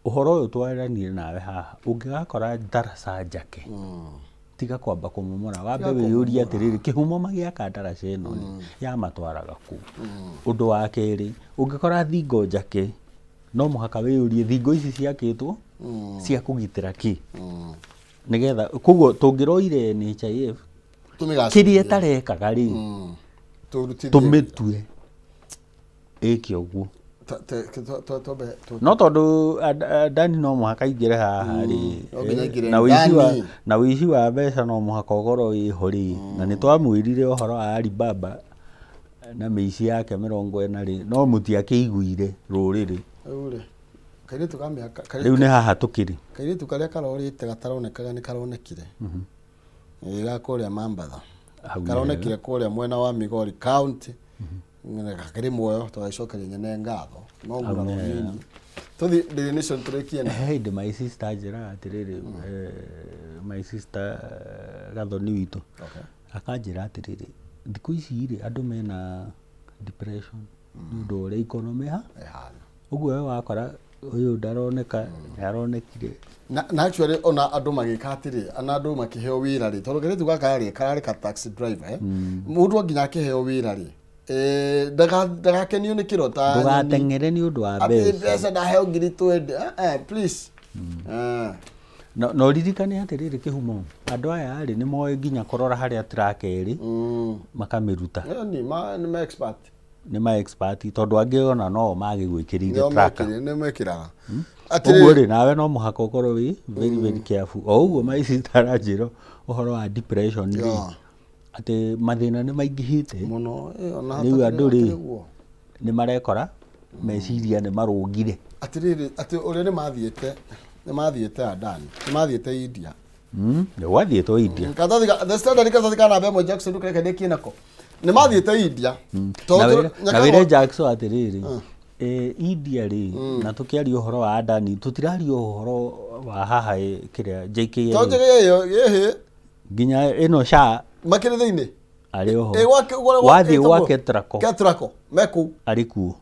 Ũhoro ũyũ twaranire nawe haha, ũngĩgakora ndaraca njake, tiga kwamba kũmomora, wambe wĩyũrie atĩrĩrĩ, kĩhumo magĩaka ndaraca ĩno rĩ, yamatwaraga kũ? Ũndũ wa kerĩ, ũngĩkora thingo njake, no mũhaka wĩyũrie thingo ici ciakĩtwo cia kũgitĩra kĩ, nĩgetha koguo tũngĩroire NHIF Tũmĩgacĩrithie. Kĩrĩa ĩtarekaga rĩ, Tũrutithie. Tũmĩtue ĩke ũguo. Twambe No tondũ Adani no mũhaka aingĩre haha rĩ, No nginya aingĩre. na ũici wa Ndani. Na ũici wa mbeca no mũhaka ũkorwo wĩho rĩ, na nĩ twamwĩrire ũhoro wa Alibaba na mĩici yake 40 rĩ, no mũtiakĩiguire rũrĩrĩ. Rĩu rĩ, kairĩtu ka mĩaka Rĩu nĩ haha tũkĩrĩ. Kairĩtu karĩa karorĩte gataronekaga nĩ karonekire. Ĩ, ga kũrĩa Mambatha. Hau nĩ Karonekire kũrĩa mwena wa Migori County. Gakĩrĩ muoyo, tũgagĩcokeria nyene ngatho. No nguraro nini. Tũthiĩ Daily Nation tũrĩkie na. He hĩndĩ my sister anjĩraga atĩrĩrĩ, my sister Gathoni witũ, akanjĩra atĩrĩrĩ, thikũ ici rĩ, andũ mena depression nĩ ũndũ wa ũrĩa economy Ĩhana. Ũguo we wakora ũyũ ndaroneka, nĩ aronekire. Na actually ona andũ magĩka atĩrĩ, ona andũ makĩheo wĩra rĩ, tondũ kairĩtu gaka rĩ, kararĩ ka taxi driver, eh? Mũndũ nginya akĩheo wĩra rĩ, ndagakenio nĩ kĩro ta nyoni. Ndũgateng'ere nĩ ũndũ wa Atĩ mbeca. Mbeca ndaheo ngiri 20, please. Na ũririkane atĩrĩrĩ kĩhumo, andũ aya rĩ, nĩ moĩ nginya kũrora harĩa track ĩrĩ, makamĩruta. Nĩ ma expert. Nĩ ma expert, tondũ angĩ ona no magĩgwĩkĩrĩire Nĩo tracker. Nĩo mekĩraga. Ũguo rĩ, nawe no mũhaka ũkorwo wĩ very very careful. O ũguo my sister aranjĩra ũhoro wa depression rĩ, atĩ mathĩna nĩ maingĩhĩte. Mũno, ona Rĩu hatakĩrĩ andũ rĩ, hakĩrĩ guo. Nĩ marekora meciria nĩ marũngire. Atĩrĩrĩ, atĩ ũrĩa nĩ mathiĩte Adani, nĩ mathiĩte India. Nĩ gwathiĩtwo India. Karatathi The Standard, karatathi ka namba 1, Jackson, ndũkareke ndĩkie nako. Nĩ mathiĩte India. Tondũ Na wĩre Jackson atĩrĩrĩ, India rĩ, na tũkĩaria ũhoro wa Adani, tũtiraria ũhoro wa haha, kĩrĩa JKIA. Tondũ njĩge ĩyo ĩhĩ. Nginya ĩno SHA. Makĩrĩ thĩinĩ. Arĩ oho. Ĩ, Wathiĩ ĩtagwo- gwa Ketraco. Ketraco me kũu. Arĩ kuo.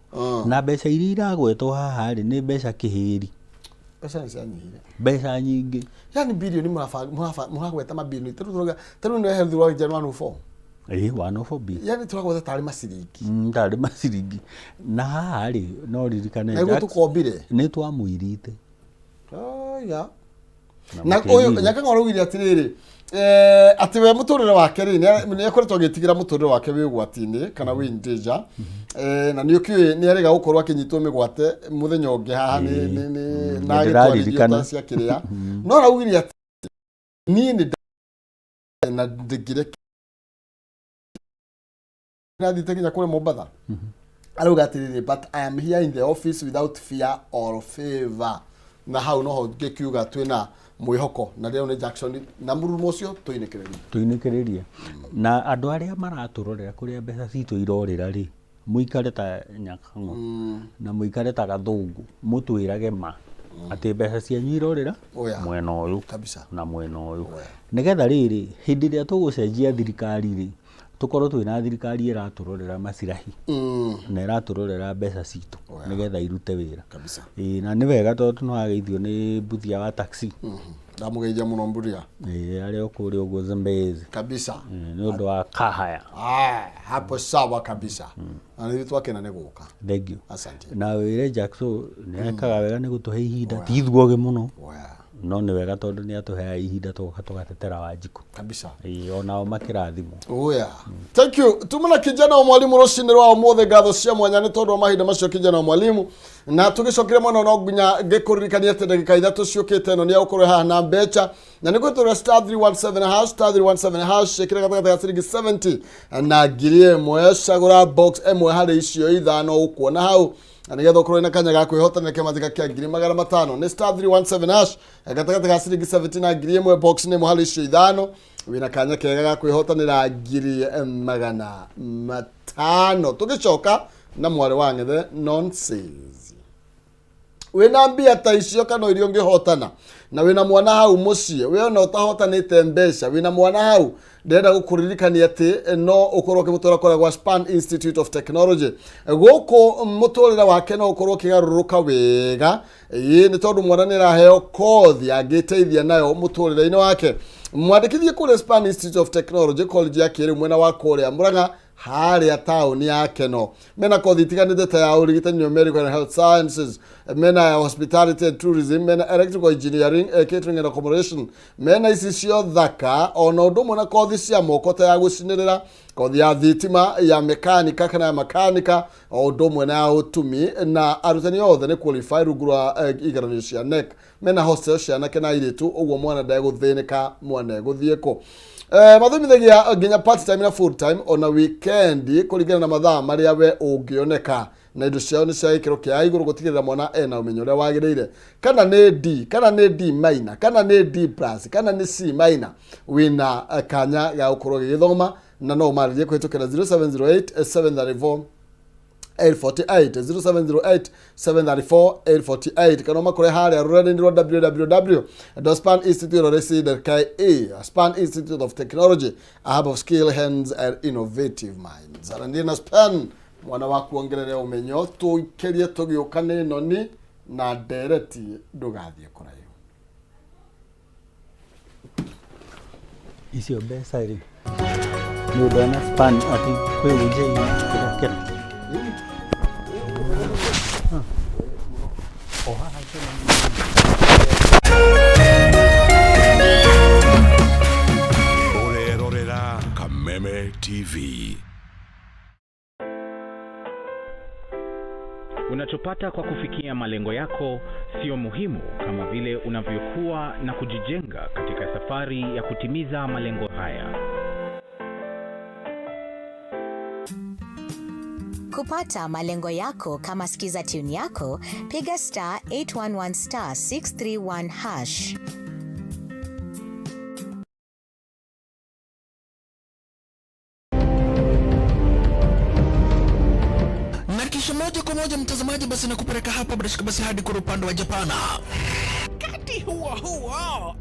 Na mbeca iria iragwetwo haha rĩ, nĩ mbeca kĩhĩri. Mbeca nĩ cianyihire. Mbeca nyingĩ. Yani bilioni mũragweta mabilioni, tarĩu tũrauga, tarĩu nĩ health rwa 104. Ĩ, 104 bi. Yani tũragweta tarĩ maciringi. Tarĩ maciringi. Na haha rĩ, no ririkane Na nĩguo tũkombire. Nĩ twamũirite. Aya. Na Na mũkĩnyire. ũyũ Nyakang'o araugire atĩrĩrĩ, atĩ we mũtũrĩre wake rĩ, nĩ akoretwo agĩtigĩra mũtũrĩre wake wĩ ũgwati-inĩ kana wĩ in danger. Na nĩ ũkĩũĩ nĩ arega gũkorwo akĩnyitwo mĩgwate mũthenya ũngĩ haha nĩ na agĩtwarithio Nĩndĩraririkana. ta cia kĩrĩa, no araugire atĩ niĩ nĩ na ndingĩreke nathiĩte nginya kũrĩa Mombatha. Arauga atĩrĩrĩ, "But I am here in the office without fear or favor." Na hau noho ngĩkiuga twĩna mwĩhoko, na rĩu nĩ Jackson na mũrurumo ũcio tũinĩkĩrĩrie. Tũinĩkĩrĩrie na andũ arĩa maratũrorera kũrĩa mbeca citũ irorĩra rĩ, mũikare ta Nyakang'o na mũikare ta Gathũngũ, mũtwĩrage ma atĩ mbeca cianyu irorĩra Oya. mwena ũyũ Kabisa. Na mwena ũyũ, nĩgetha rĩrĩ, hĩndĩ ĩrĩa tũgũcenjia thirikari rĩ, tũkorwo twĩna thirikari ĩratũrorera macirahi na ĩratũrorera mbeca citũ nĩgetha irute wĩra. Kabisa. Ĩĩ, na nĩ wega tondũ nĩ wageithio nĩ Mbuthia wa taxi. Ndamũgeithia mũno Mburia. Ĩĩ, arĩ o kũrĩa ũguo Zambezi. Kabisa. Ĩĩ, nĩ ũndũ wa kahaya. Ah, hapo sawa kabisa, na nĩ twakena nĩ gũka. Thank you. Asante. Na wĩre Jackson nĩ ekaga wega nĩ gũtũhe ihinda, ti ithuogĩ mũno, Oya. no nĩ wega tondũ nĩ atũheaga ihinda tũgoka tũgatetera Wanjikũ. Kabisa. Ĩĩ, onao makĩrathimwo. Oya. Thank you. Tumana kijana wa mwalimu rũcinĩ rwa ũmũthĩ, ngatho cia mwanya nĩ tondũ wa mahinda macio, kijana wa mwalimu. Na tũgĩcokire mwena, no nginya ngĩkũririkania atĩ ndagĩka 3 ciũkĩte ĩno nĩ egũkorwo haha na mbeca, na nĩ gwĩtũra *317#, *317#, ĩkĩra gatagatĩ ga ciringi 70 na 1000, cagũra box ĩmwe harĩ icio ithano ũkuona hau, na nĩgetha ũkorwo na kanya ga kwĩhotanĩra kĩmathika kĩa 500,000. Nĩ *317#, gatagatĩ ga ciringi 70 na 1000, box nĩ ĩmwe harĩ icio ithano, wĩna kanya kega ga kwĩhotanĩra 500,000. Tũgĩcoka na mwarĩ wa ng'ethe nonsense, wĩna mbia ta icio kana iria ũngĩhotana, na wĩna mwana hau mũciĩ, we ona ũtahotanĩte mbeca, wĩna mwana hau, ndĩrenda gũkũririkania atĩ no ũkorwo ũkĩmũtwara kũrĩa gwa Span Institute of Technology. Gũkũ mũtũrĩre wake no ũkorwo ũkĩgarũrũka wega, ĩĩ, nĩ tondũ mwana nĩ araheo kothi angĩteithia nayo mũtũrĩre-inĩ wake. Mwandĩkithie kũrĩa Span Institute of Technology, college ya kĩrĩu, mwena wa kũrĩa Mũrang'a. Harĩa taũni ya Keno mena kothi itiganĩte ta ya ũrigitani, medical and health sciences, mena ya hospitality and tourism, mena electrical engineering, catering and accommodation, mena ici cio thaka ona ũndũ ũmwe na kothi cia moko ta ya gũcinĩrĩra, kothi ya thitima, ya mekanika kana ya makanika, o ũndũ ũmwe na ya ũtumi, na arutani othe nĩ qualify rungu rwa igeranio cia KNEC. Mena hostel cia anake na airĩtu, ũguo mwana ndegũthĩnĩka mwana egũthiĩ kũ. Mathomithagia nginya part time na full time ona weekend kũringana na mathaa marĩa we ũngĩoneka, na indo ciao nĩ cia gĩkĩro kĩa igũrũ gũtigĩrĩra mwana ena ũmenyo ũrĩa wagĩrĩire, kana nĩ D, kana nĩ D minor, kana nĩ D plus, kana nĩ C minor, wĩna kanya ga gũkorwo gĩgĩthoma, na no ũmarĩrie kũhĩtũkĩra 0708 734 848, 0708 734 848, kana ũmakore harĩa rũrenda-inĩ rwa www.spaninstitute.ac.ke. Span Institute of Technology, a hub of skill hands and innovative minds. Aranĩria na Span mwana waku ongerere ũmenyo. Tũikerie tũgĩũka nĩ noni na ndereti, ndũgathiĩ kũraihu. Icio mbeca rĩ, nĩ ũndũ na Span atĩ kwĩ ũnjei kĩrĩa kĩna o haha kĩna. Ũrerorera Kameme TV. Unachopata kwa kufikia malengo yako sio muhimu kama vile unavyokuwa na kujijenga katika safari ya kutimiza malengo haya. Kupata malengo yako kama skiza tune yako, piga star 811 star 631 hash. Na kisha moja kwa moja, mtazamaji, basi nakupeleka hapa bila shaka basi hadi kwa upande wa Japana. Wakati huo huo,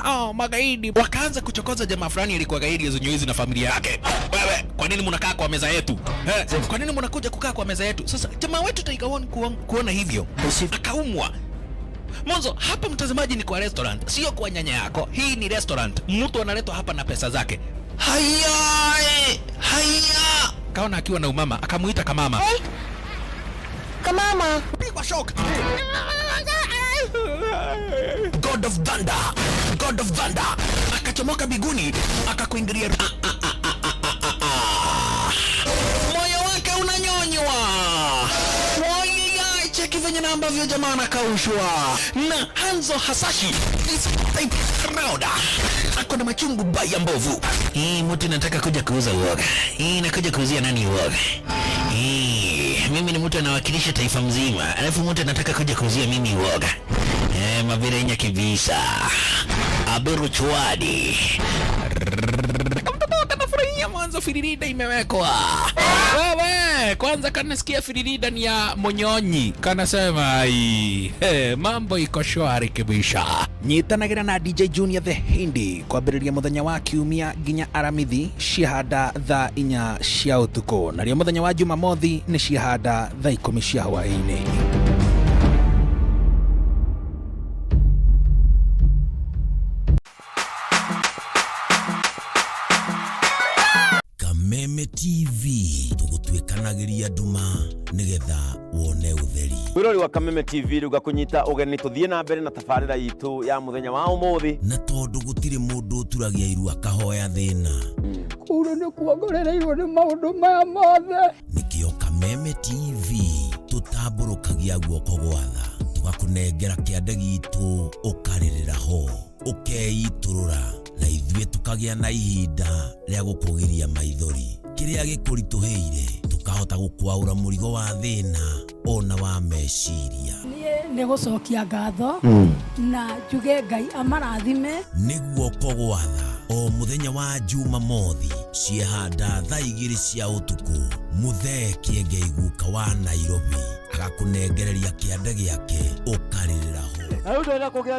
oh, magaidi wakaanza kuchokoza jamaa fulani alikuwa gaidi zenye na familia yake. Wewe, kwa nini mnakaa kwa meza yetu? Eh, kwa nini mnakuja kukaa kwa meza yetu? Sasa jamaa wetu Tiger One kuona hivyo akaumwa. Mwanzo hapa, mtazamaji, ni kwa restaurant, sio kwa nyanya yako. Hii ni restaurant, mtu analetwa hapa na pesa zake. Haya, haya, kaona akiwa na umama, akamuita kamama. Kamama. Pigwa shock. God of Thunder, God of Thunder akachomoka biguni akakuingilia. Ah, ah, ah, ah, ah, ah, ah. Moyo wake unanyonywa. Wayaya, cheki venye na ambavyo jamaa anakaushwa na Hanzo Hasashi this time round ako na machungu baya mbovu. Hii mtu nataka kuja kuuza uoga. Hii nakuja kuuzia nani uoga? Hii mimi ni mtu anawakilisha taifa mzima, alafu mtu anataka kuja kuuzia mimi uoga. Eh, mavirenya kibisa. Aberu chwadi. Mtoto kanafurahia mwanzo firirida imewekwa. Wewe, kwanza kanasikia firirida ni ya Monyonyi. Kanasema ai, hey, mambo iko shwari kibisha. Nyitanagira na DJ Junior the Hindi kwambĩrĩria mũthenya wa kiumia nginya aramithi ciahanda thaa 4 cia ũtukũ, narĩo mũthenya wa Jumamothi nĩ ciahanda thaa 10 cia hwaĩ-inĩ. Kameme TV, tũgũtuĩkanagĩria nduma nĩgetha wone ũtheri. Mwirori wa Kameme TV, rĩu ngakũnyita ũgeni tũthiĩ na mbere na tabarĩra itũ ya mũthenya wa ũmũthĩ. Na tondũ gũtirĩ mũndũ ũturagia iru akahoya thĩna, Kũu nĩ kuongorereirwo nĩ maũndũ maya mothe. Nĩkĩo Kameme TV tũtambũrũkagia guoko gwatha, tũgakũnengera kĩande gitũ, ũkarĩrĩra ho, ũkeitũrũra, na ithuĩ tũkagĩa na ihinda rĩa gũkũgiria maithori. Kĩrĩa gĩkũritũhĩire tũkahota gũkwaũra mũrigo wa thĩna ona wa meciria. Niĩ nĩ gũcokia ngatho na njuge Ngai amarathime. Nĩ guoko gwatha, o mũthenya wa Jumamothi ciehanda thaa 2 cia ũtukũ, Mũthee Kĩengei guka wa Nairobi agakũnengereria kĩande gĩake, ũkarĩrĩra ho. Na rĩu ndĩrenda kũgĩa